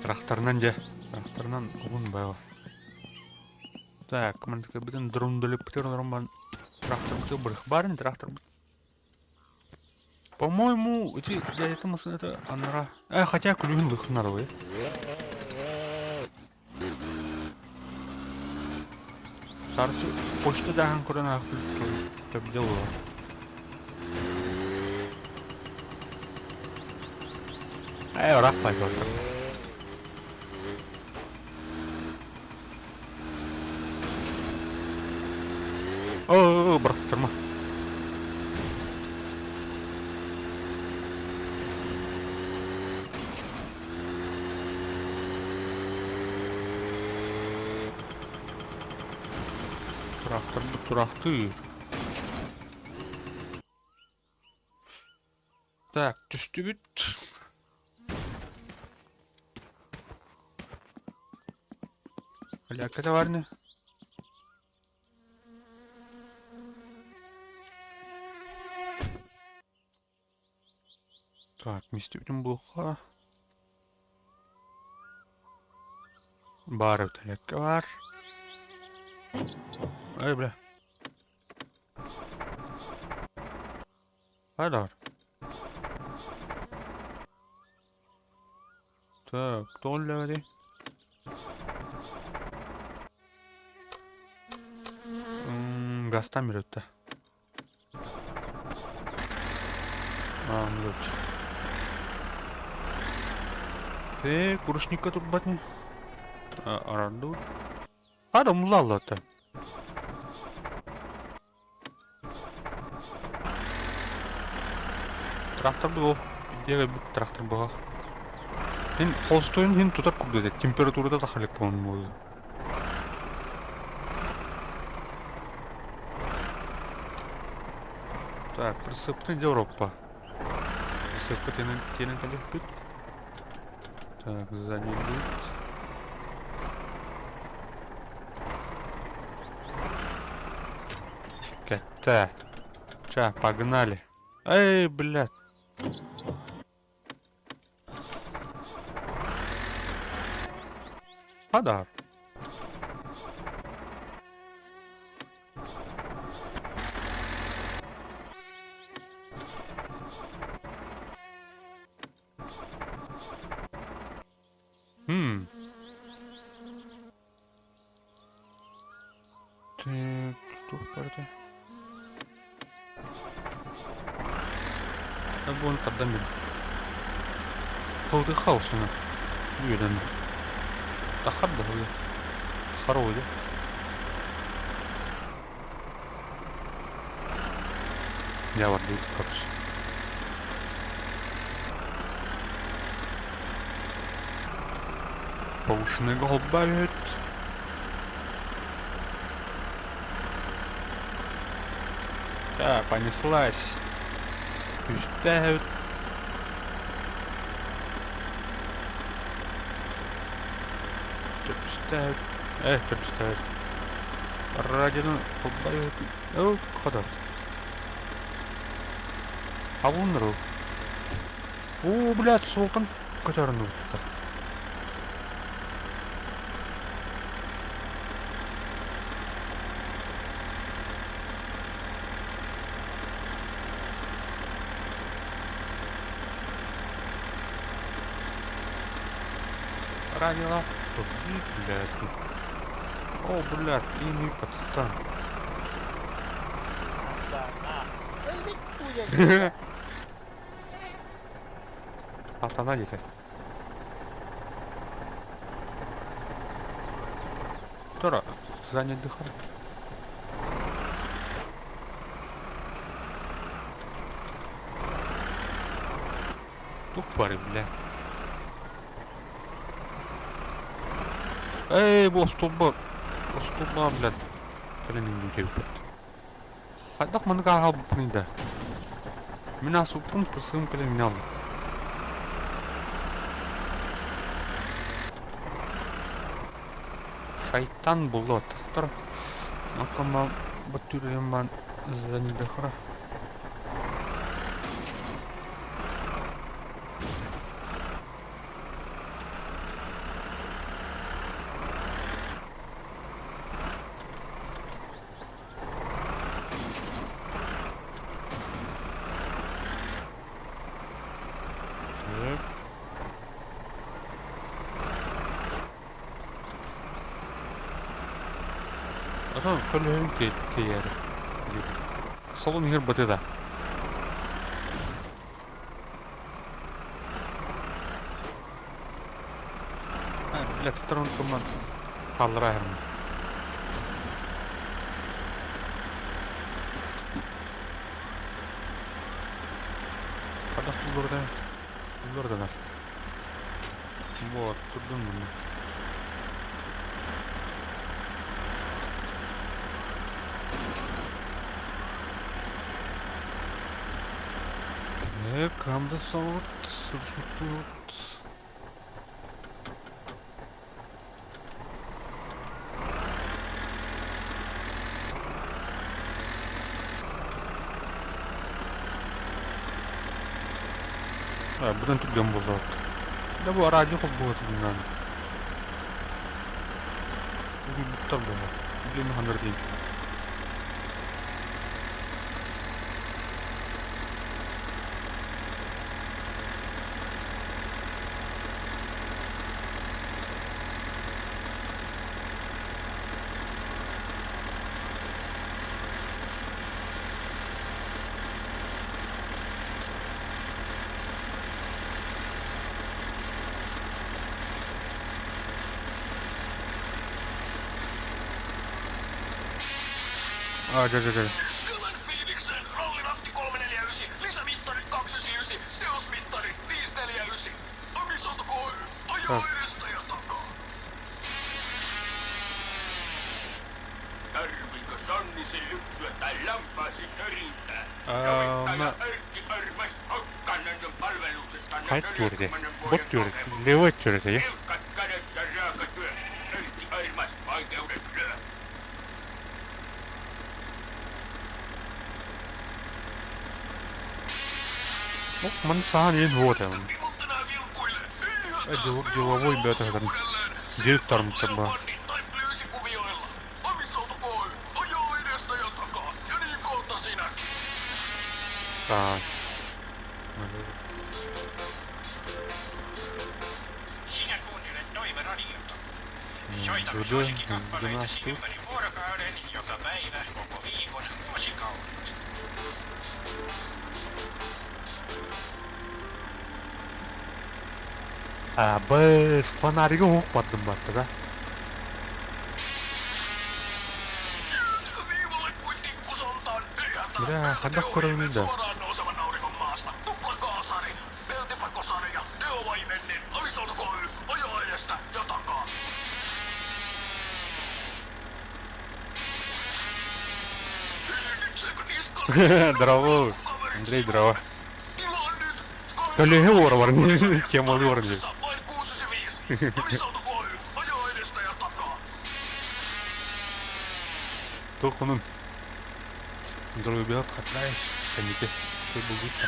Тракторынан дьэ, тракторынан угун баҕа. Так, мантыкабытын дрон баран тракторбытын бырых баар тракторбыт. По-моему, эти дядя массыыната анара. Хотя күлүһүн лыхнарабы. Тарчы почта даһан көрөн аахпыт дело. Ыраах бай көрдüm. О, бырахтырма. Трактор тураахтыыр. Так, түстүбүт. Алякка бар не? Так, мистибитин буха. Баар эбит бар. Ай, бля. Хайдар. Так, тоҕо үллээбэтий? Газтан берет да. А, ну Ты курушникка турбат не? Аранду. Ада мулалла-та. Трактор буох, биир трактор буох. Хин холстойун хин тутар курдук этэ, температурата тахалык по-моему. Так, присыпны Европа. Присыпка тенен тенен калехпит. Так, задний будет. Кэтте. Ча, погнали. Эй, блядь. Подарок. Буон тардан бил. Тылдыха осуна. Үөрэн. Тахар да хуя. Тахар ойда. Я барды, короче. Повышенный голбавит. Да, понеслась. Үстэһэбит. Төрдүстэһэбит. Э, төрдүстэһэбит. Радиону холбайбыт. Оо, хода. Абуннару. Оо, блядь, суолтан көтөрүн утта. Радиолах, блядь. О, блядь, ими подстан. Saatana. Voi vittujen sisään. Сатана диэтэ. Тора, занять дыхание. Тух бары, бля. Эй, бу остулба. Остулба, блядь. Кэлэн индиэбиппит. Хайдах маннык ааһалбыппыный да? Мин аасыппын пысыым кэлэн иҥнэ алла. Шайтан булла тахтар. Маккама баттүрүһүн занидахара. Так. Атын көлөһүн тиэйэр диэбит. Солун иһэр бытыда. Бля, туттаран туман хааллара иһэрмин. Хайдах туллурда туллурданар. Вот, турдум муну. Камда саут, тут. Быдан түргэн буоллаҕыт. Да бу радио холбуотунан. Буттар буолар. Билим хандар диэн. А, дьэ, дьэ, дьэ. Skylän Phoenixen ralliratti 349, lisämittari 299, seosmittari 549. Amisoto Ky, ajaa edestä ja takaa. Tarviiko Sannisen lypsyä tai lampaasi törintää? Sovittaja Erkki Örmäs Hokkanen on palveluksessanne Хайт 40 vuoden Бот тюрде. kokemus. Левой тюрде, я. Kiuskat kädessä raaka työ. Erkki Örmäs vaikeudet lyö. Ман саан иин вот Деловой бята директорым таба. Так. Sinä kuuntelet Toive-radiota. Soitamme Rude, suosikkikappaleitasi Dynasty. ympäri vuorokauden, joka päivä, koko viikon, vuosikaudet. Быс, фонаригы уһук бардым батта да. Бля, хайдах көрөбүнүй да? Здорово, Андрей, здорово. Көлөһө уорабар темалыы уоран диэн. Туох онун Здоровья хатнаешь, кэнники шөй булбutta.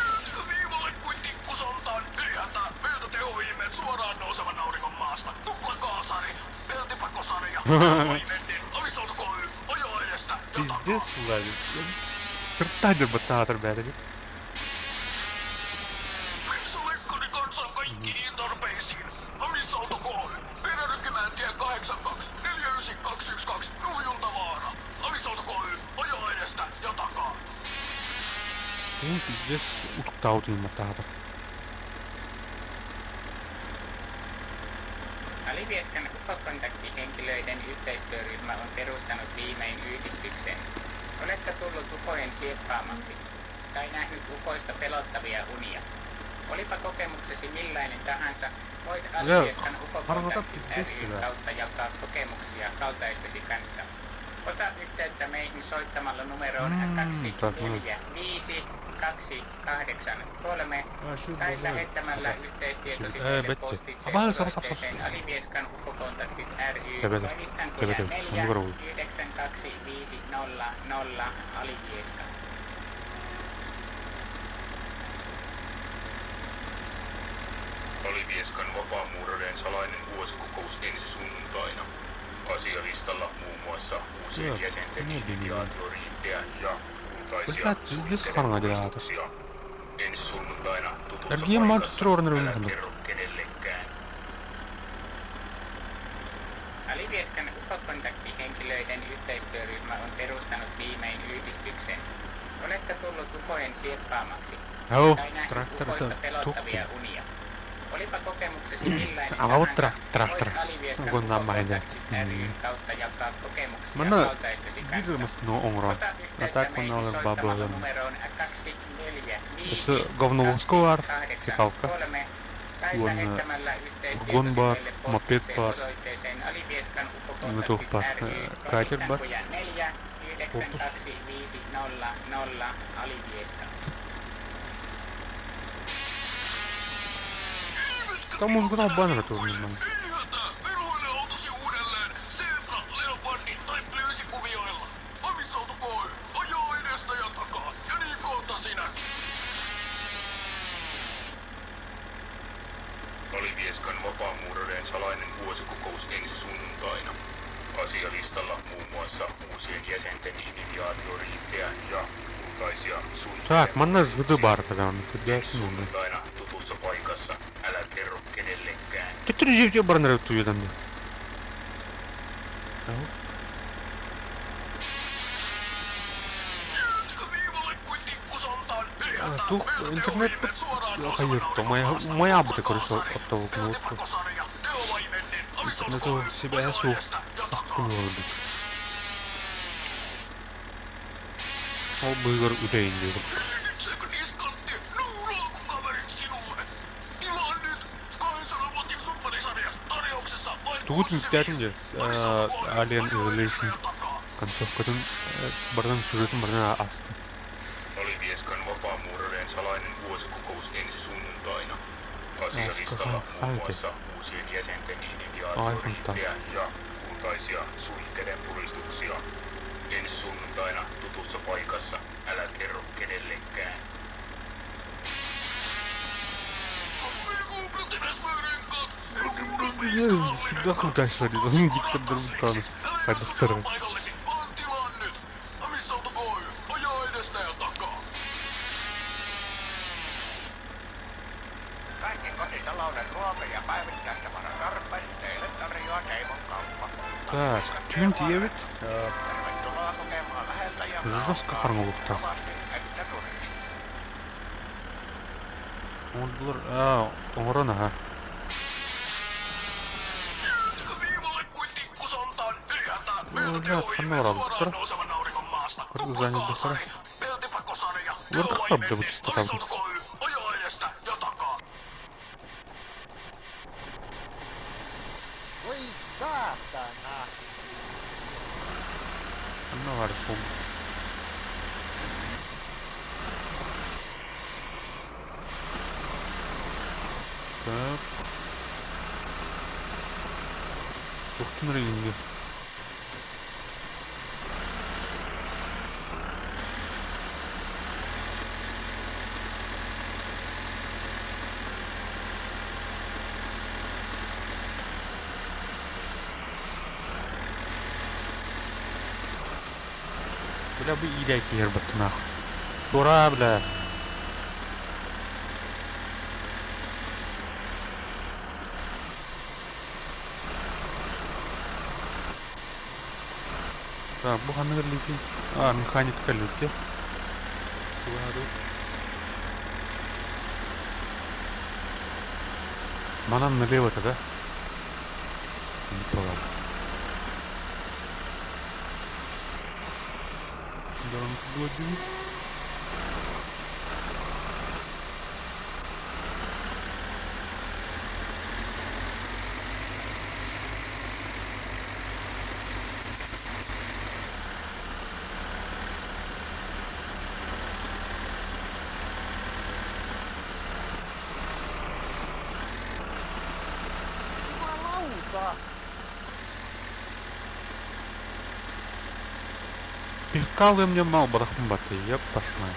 Пиздец, Владик. Тыртайдыр баттаатыр бээтэ. Тыын пиздец утуктаабыт ыйматтаатар. Alivieskan ufokontaktihenkilöiden yhteistyöryhmä on perustanut viimein yhdistyksen. Oletko tullut ufojen sieppaamaksi tai nähnyt ufoista pelottavia unia? Olipa kokemuksesi millainen tahansa, voit Alivieskan ufokontaktit ry:n kautta jakaa kokemuksia kaltaistesi kanssa. Ota yhteyttä meihin soittamalla numeroon 245 283 tai lähettämällä yhteystietosi meille postitse osoitteeseen Alivieskan ufokontaktit ry, Koivistonkuja 4 92500 Alivieska. Alivieskan vapaamuurareiden salainen vuosikokous ensi sunnuntaina. Asialistalla muun muassa uusien jäsenten initiaatioriittejä ja kultaisia suunnitelmia. Ensi sunnuntaina tutussa paikassa. Älä kerro kenellekään. Alivieskan ufokontaktihenkilöiden yhteistyöryhmä on perustanut viimein yhdistyksen. Oletko tullut ufojen sieppaamaksi Joo, tai nähnyt traktor ufoista pelottavia tukki. unia? Olipa kokemuksesi millainen Avaa tahansa, traktor. voit Alivieskan Onko nämä ufokontaktit Mm. ryn kautta jakaa kokemuksia Манна kaltaistesi биир kanssa. масны оҥорон. Ota А yhteyttä так meihin он soittamalla бабылым. numeroon 245 Өссө говноловского фекалка. 283 tai Уонна lähettämällä фургон yhteystietosi бар, meille мопед postitse бар, osoitteeseen Alivieskan уонна туох ufokontaktit бар, ry, катер бар. Koivistonkuja 4 Корпус. 92500 Alivieska. Там музыка баннера тоже нормально. Alivieskan vapaamuurareiden salainen vuosikokous ensi sunnuntaina. Asialistalla muun muassa uusien jäsenten initiaatioriittejä ja kultaisia Так, манна жуды suunnitelmia. бар тогда, он куда Ensi sunnuntaina tutussa paikassa. Älä kerro kenellekään. Төттөрү барнар туйдан. Тух интернет хайырто. Моя моя бы короче оттого кнопку. Интернет себя сух. Астхунула Ол быгар үтэйин диир. Тугу түмүктээтин дии Alien Isolation концовкатын бардан сюжетин бардан астым. Alivieskan vapaamuurareiden salainen vuosikokous ensi sunnuntaina. Asialistalla muun muassa uusien jäsenten initiaatioriittejä ja kultaisia suihkeiden puristuksia. Ensi sunnuntaina tutussa paikassa. Älä kerro kenellekään. Диктордар хайдахтар. Kaikki kotitalouden ruoka- ja päivittäistavaratarpeet teille tarjoaa Teimon kauppa. Так, түүн тиэбит. Tervetuloa kokemaan läheltä ja Жестко kaukaa хармолуктаах. kovasti, että turisti. Оҥордулар, оҥорон аха. Бля, ханна барабыттара? Кыргызданьыдахтара. Уларытыахтара бля бу частотабын. Voi saatana! Ханна баар суолбут? Так. Туохтан эрэ иҥнэ. Бля, бу иирээки иһэр баттынаах. Туора, бля. Так, бу ханнык кэллибитий? А, механика кэллибит Манан налево-то, да? Не палата. Владимир. Jumalauta! Пивка мне мал барахмбаты, я пошла.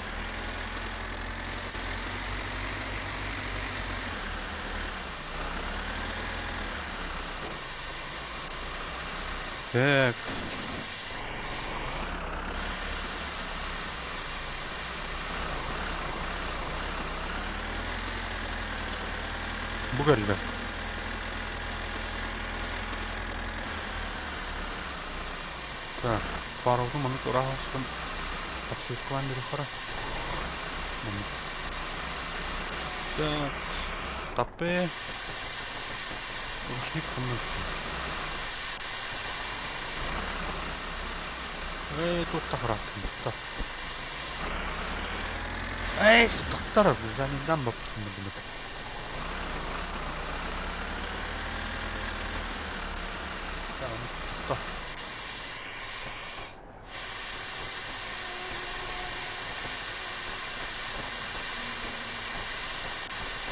Так. Бу кэллэ. Так, фарабытын маннык ыраах оҥостон подсветкалаан биэриэххэ Маннык. Так, таппе. Рушник ханна Ээ, туохта харааттым бутта. Эй, сыттыктар, заниндан баптым билет. Так,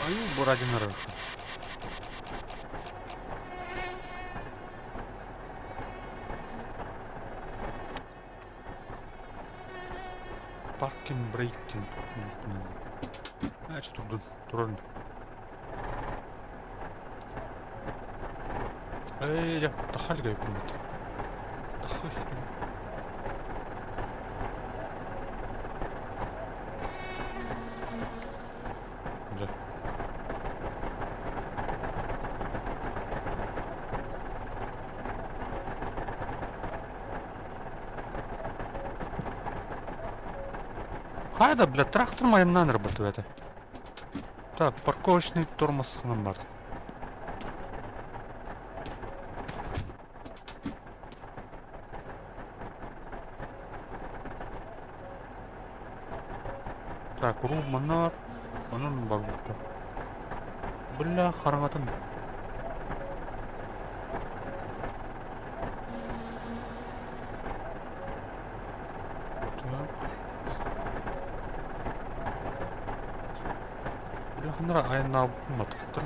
Аю Бурадин Раша. Паркин брейкин. Значит, турдун. Турун. Ээ, дьэ, тахха илик эбиппин Тахха Дьэ. Хайда, бля, трактор майыннан работает это. Так, парковочный тормоз ханан бар. Так, уруу манна бар. Онон барбыттар. Бля, хараҥатын. Так. Бля, ханнара айаннаабыппын батыхтар.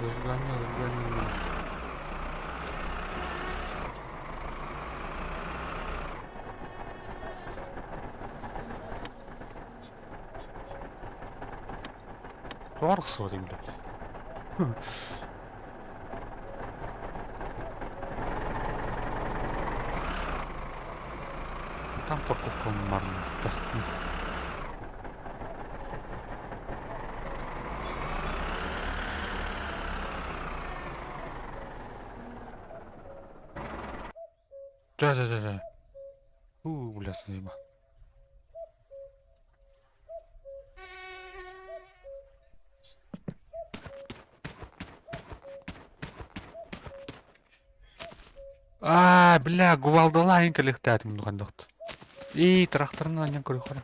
Зажигание, зажигание. Тоҕо арахсыбатый бля? Там парковка марнытта. Да-да-да-да. У, бля, заеба. Аа, бля, гувалдалаайын кэлиэхтээтим духандахт. Ии, тракторын анньан көрүөххэ.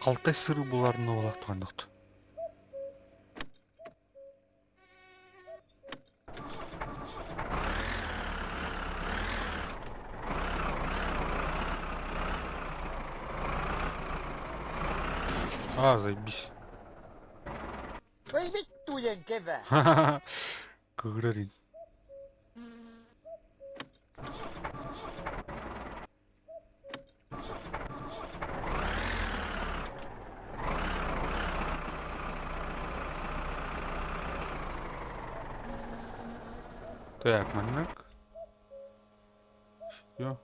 Халтай сырыы буларын буолар тухандахт. А, заебись. Voi vittujen kevät! Кыырарин. Так, маннык. Всё.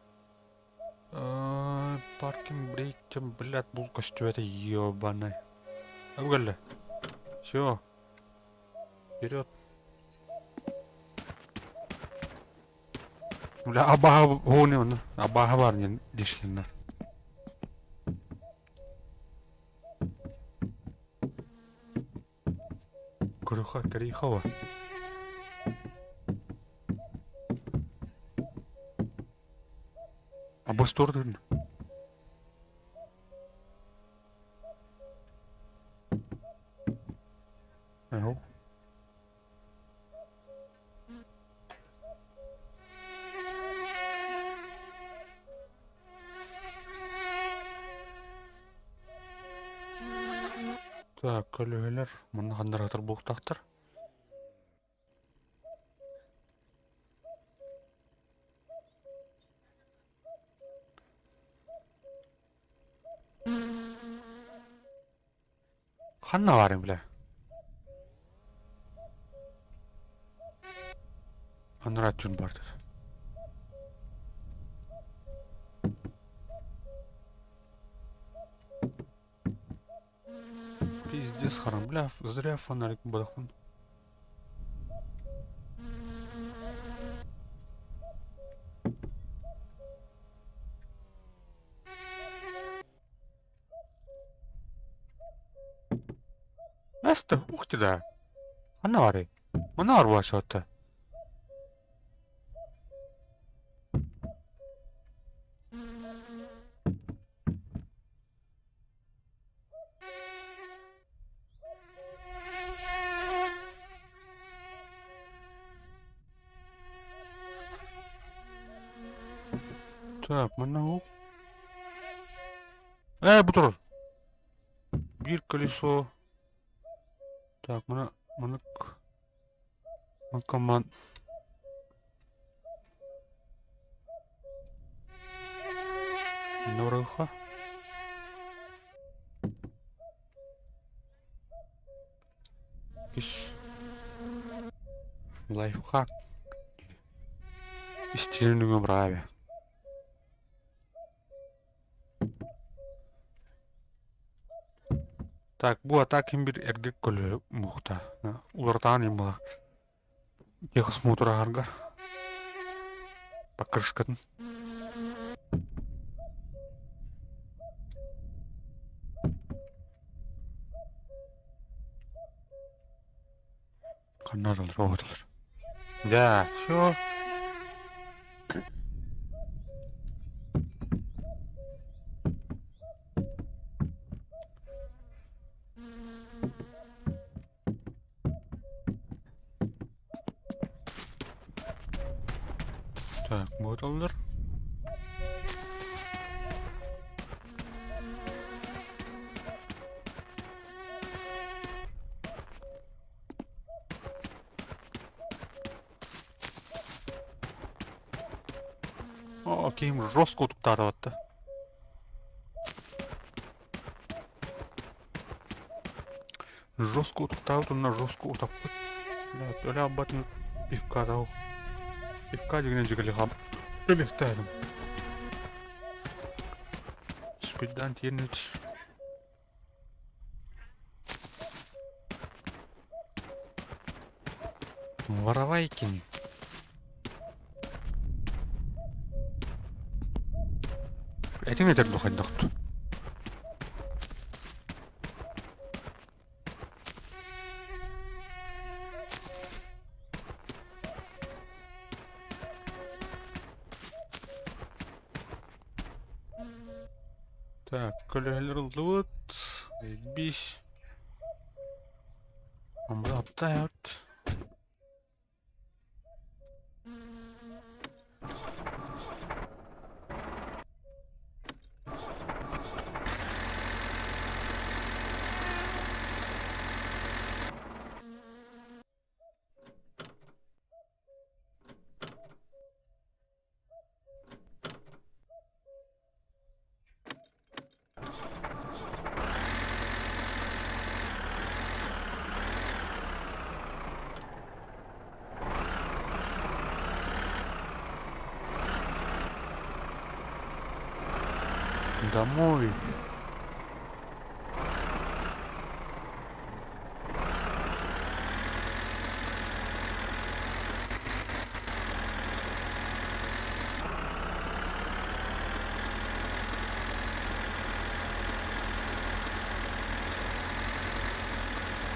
Паркинг брейк, блядь, бул көстүбэтэ ёбаный. Абгалла. Всё. Вперед. Бля, абаха хони оны. Абаха бар не дишлиннар. Көрүхэ кэрийхова. Абас туордун. Ау. Так, көлөһөлөр манна ханнаратар буохтаахтар. Ханна баарый бля? Анараа өттүн баар Пиздец харам, бля, зря фонарик бадахун. Эстэ, ух ты да. Ханна баарый? Манна баар буолааччы Так, манна ух. Ээ, бу турар. Биир колесо. Так, мана манык Команд. Норыха. Кис. Лайфхак. Истинный брави. Так, бу атак ким бир эргэ көлө мухта. Уларытаан им була. Техосмотр аһаргар. Покрышкатын. Ханна олор, оҕотолор. Да, все. Так, вот олор. О, киһим жестко утуктаатабатта. Жестко утуктаабыт уонна жестко утаппыт. Өлө албатын пивка Пивка дигинен дьигэлиха өлүөхтээдим. Спиддан тиэрнит. Воровайкин. Этиҥ этэр дуу хайдах? Так, көлөһөлөр ыллыбыт. Биис. Амбы Домой.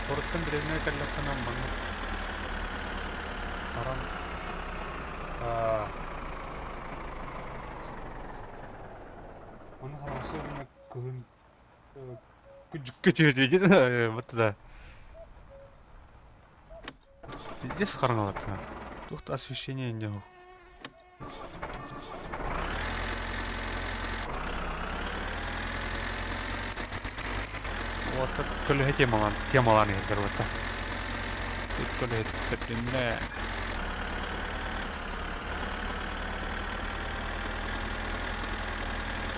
Куораттан дэриэбинэҕэ кэллэххинэ маннык баран ону хараҥасы гына кыһын күдьүккэ түһэр вот да Пиздец хараҥалаттына. Туох да освещение не Уоттар көлөһө темалаан темалаан иһэрдэр уотта. Көлөһөттөрдүннэ.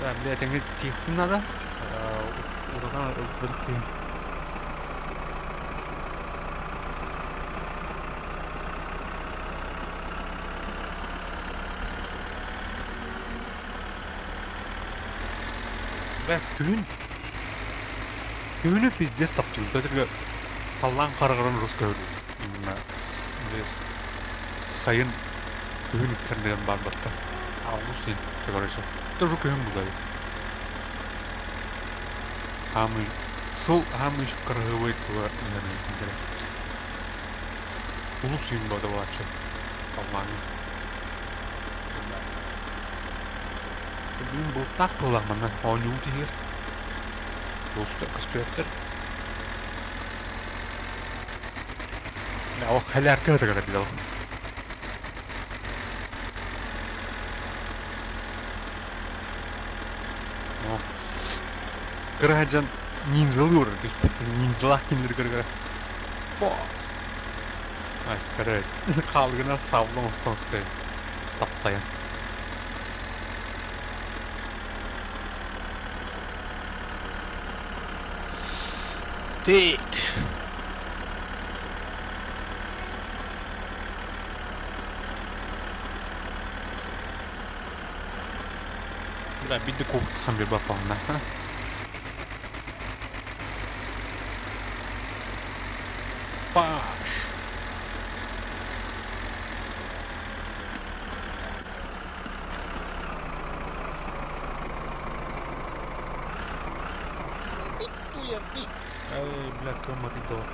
Так, бля, этэҥҥэ тиийиэхпин наада. Урутаан ылбытых киһи. Бля, күһүн күһүнү пиздец таптыыбын. Только халлаан хараҕыран урус көһүлүн. Именно сайын күһүн иккэрдигэн баарбаттар. Август син, короче. Это уже күһүн булай. Хаамыы сыл хаамыы кыраһыабай туга иһэн Улус сыымбата буолааччы халлааҥҥа. Бүгүн бултаах буоллах манна оонньуубут иһигэр. Улуустар көстүбэттэр. Олох хэлээркэ ытыгара билэ олох. Кыра дьон ниндзялыыр, ниндзялаах кинилэр көрө-көрө. Ай, көрөөт, хаалыгынан сааллан оҥостон таптайан. Тик. Бля, биирдэ куохтахан биир баппаҕына. Паш! Vittujen vittu. Эй, бля, кыаммат идол.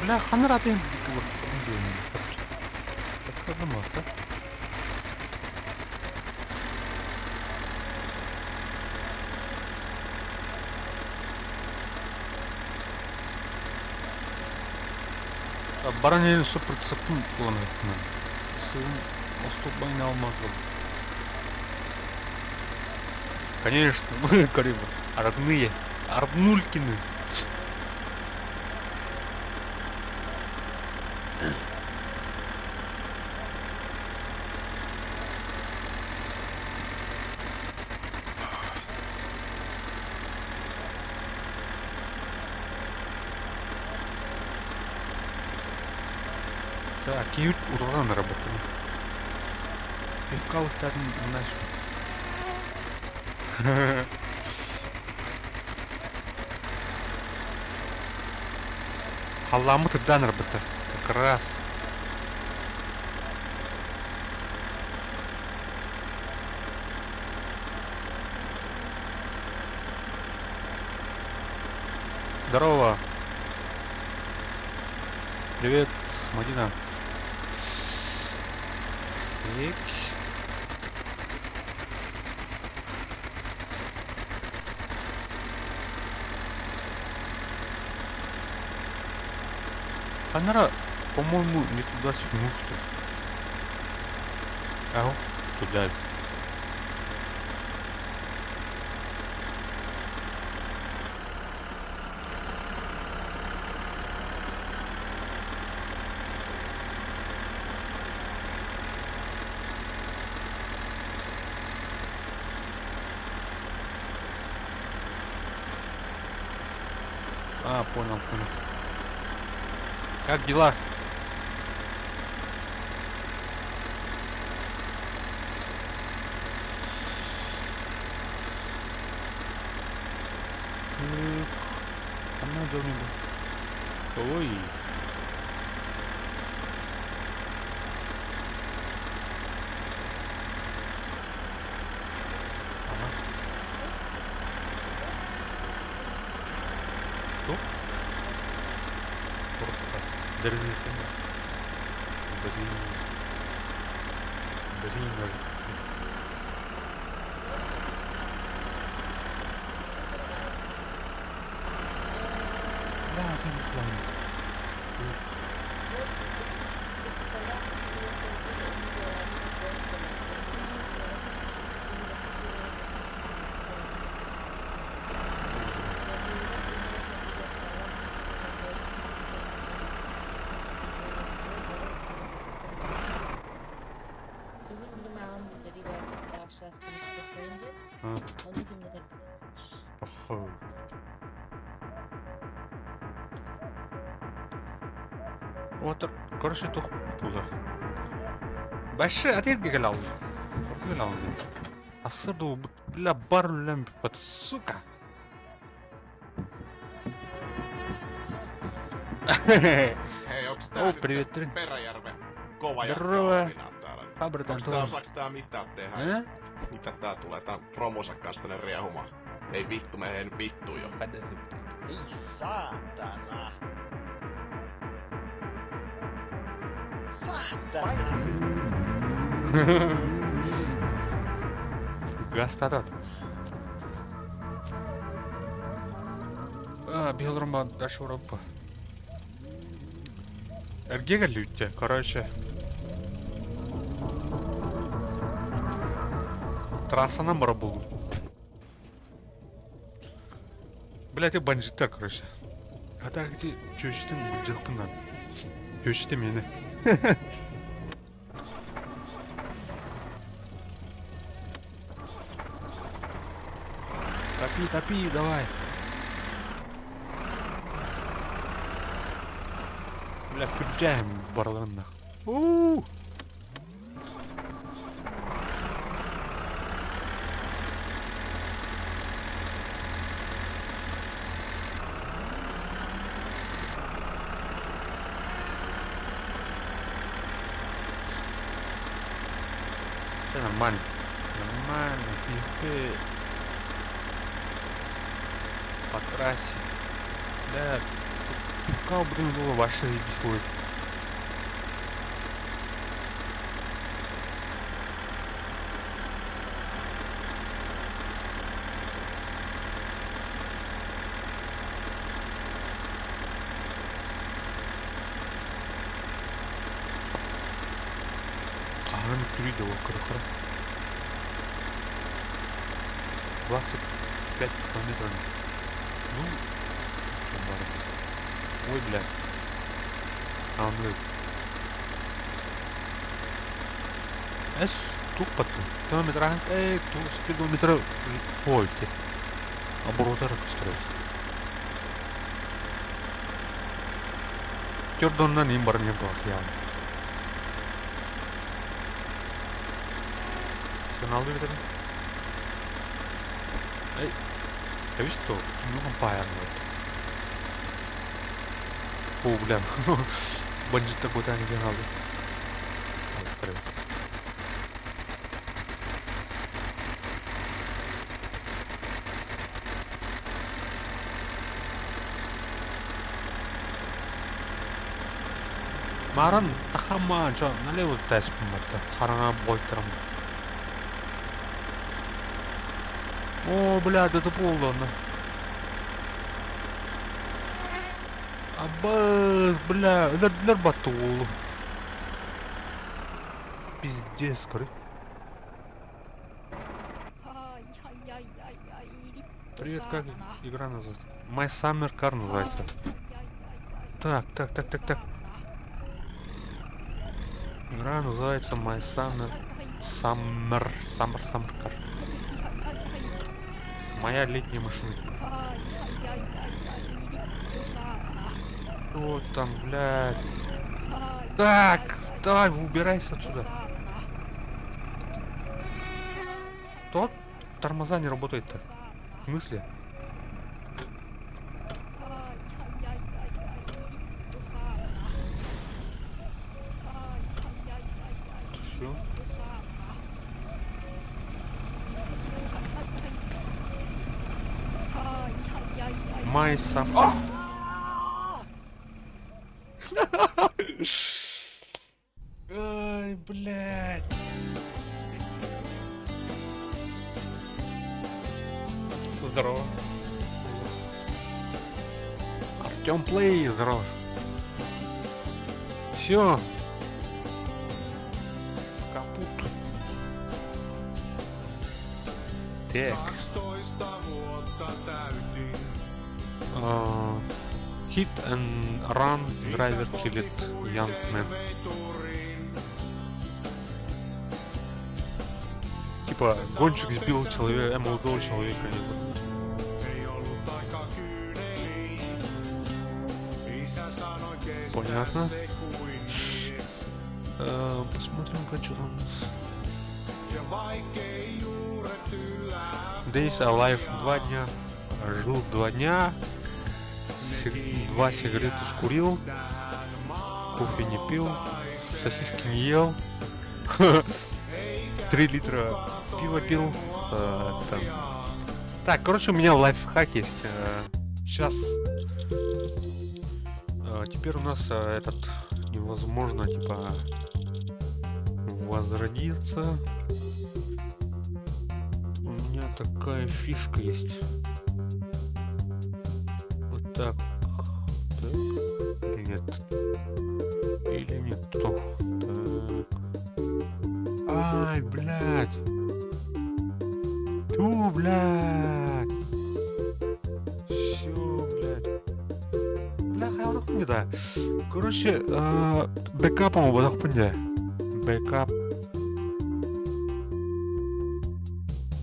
Бля, ханна ыраатыйан Баран иһэн суппырцеппын ыланыахпынан. Сыым остуолбаҥ алмаатым. Конечно, мы говорим, родные, Арнулькины. Так, киһи утаран работали. Пивкалыктарын наш. Халлааммыт ырдаан ырбыта. Как раз. Здорово! Привет, Мадина. Так. Ханара, по-моему, не туда свернул, что ли? Ау, туда ведь. А, понял, понял. Как дела? Так, она дернула. Ой. Ага. Кто? Деревня. Блин. Блин, даже. Да, один план. А. Охо. Вот, короче, тух була. Башы атырга кэлэ алды. Кэлэ алды. Асыр бля бар үлэм сука. Hei, onks tää Oh, nyt привет, se Трин. Peräjärven kova jätkä Здорово. Ostina täällä? А, братан, Onks tää, тоже. osaaks tää mitään tehdä? Э? Mitä tää tulee tän romunsa kanssa tänne riehumaan? Ei vittu, me ei nyt vittu jo. Ei saatana. Saatana. Газ татат. А, Белрумба, дальше Европа. Эргега люди, короче. Трасса на был. Бля, ты банжита, короче. А так где чөчтің бұлжықпынан. Чөчті мені. Топи, топи, давай. Бля, күрджәм бараларында. У! Все нормально. Нормально, пипец. По трассе. Бля, пивка, блин, было ваше заебись будет. Хаһан түрүйдэ кырыхыра. 25 километров. Ну, бар. Ой, бля. А, ну. Эс, тухпаттым. Километр, эй, ту, спидометр. Ой, те. Оборотары строить. Төрдоннан им бар не бар, я. Сигналды бит Эй, я видишь что? Ну, компайр вот. О, бля. Бандит такой тайный генерал. Маран тахама дьон налево тайспымматта хараҥа бойтарам. О, бля, ДТП буолла онно. Абыс, бля, өлөрдүлэр батты уолу. Пиздец, короче. Привет, как игра называется? My Summer Car называется. Так, так, так, так, так. Игра называется My Summer Summer Summer Summer Car. Моя летняя машина. Вот там, блядь. Так, давай, убирайся отсюда. Тот тормоза не работает-то. В смысле? Все. Май сам. А! Ай, блядь. Здорово. Артем Плей, здорово. Все. Капут. Так. Hit and run driver killed young man. Типа гонщик сбил человека, молодого человека. Понятно. Посмотрим-ка, что там у нас. Days Alive 2 дня. Жил 2 дня. Два сигареты скурил. Кофе не пил. Сосиски не ел. 3 литра пива пил. Там. Так, короче, у меня лайфхак есть. Сейчас. Теперь у нас этот невозможно, типа, возродиться. У меня такая фишка есть. Вот так. Так. Или нет? Или не то? Так. Ай, блядь. Ту, блядь. Все, блядь. Бля, не да. Короче, бэкапом ободохпунде. Бэкап.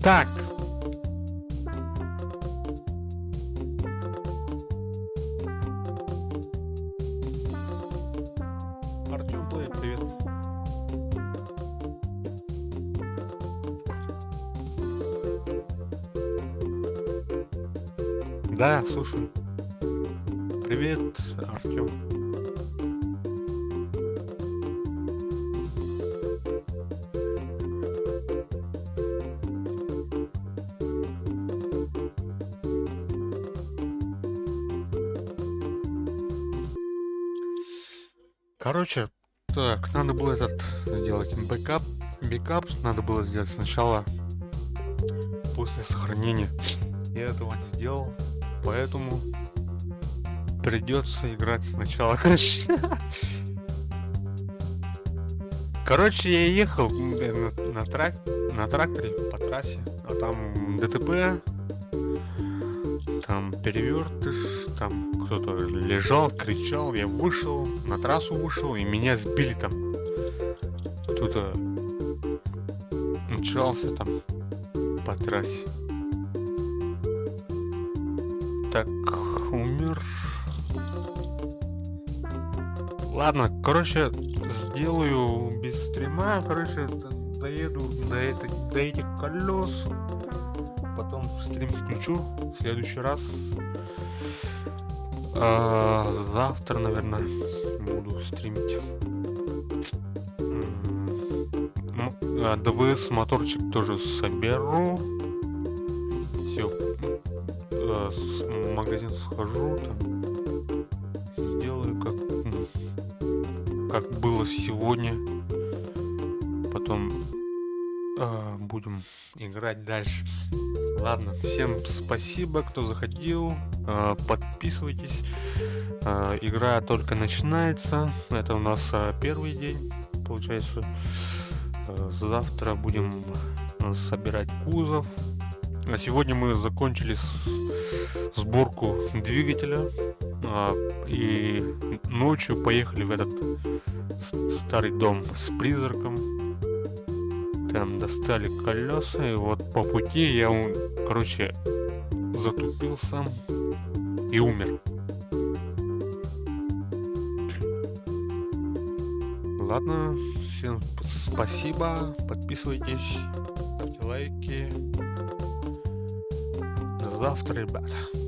Так. Артем Плей, привет. Да, слушаю. Привет, Артем. Короче, так, надо было этот сделать бэкап. Бэкап надо было сделать сначала после сохранения. Я этого не сделал, поэтому придется играть сначала, короче. Короче, я ехал на тракторе по трассе, а там ДТП, там перевертыш, там кто-то лежал, кричал, я вышел, на трассу вышел, и меня сбили там. Кто-то мчался там по трассе. Так, умер. Ладно, короче, сделаю без стрима, короче, доеду до этих колес. Потом стрим включу в следующий раз. А, завтра, наверное, буду стримить. ДВС моторчик тоже соберу. Все, в магазин схожу, там сделаю как как было сегодня. Потом э, будем играть дальше. Ладно, всем спасибо, кто заходил. Э, подписывайтесь. Э, игра только начинается. Это у нас э, первый день, получается. Завтра будем собирать кузов. А сегодня мы закончили сборку двигателя. И ночью поехали в этот старый дом с призраком. Там достали колеса, и вот по пути я, короче, затупился и умер. Ладно, всем спасибо, подписывайтесь, ставьте лайки. До завтра, ребята.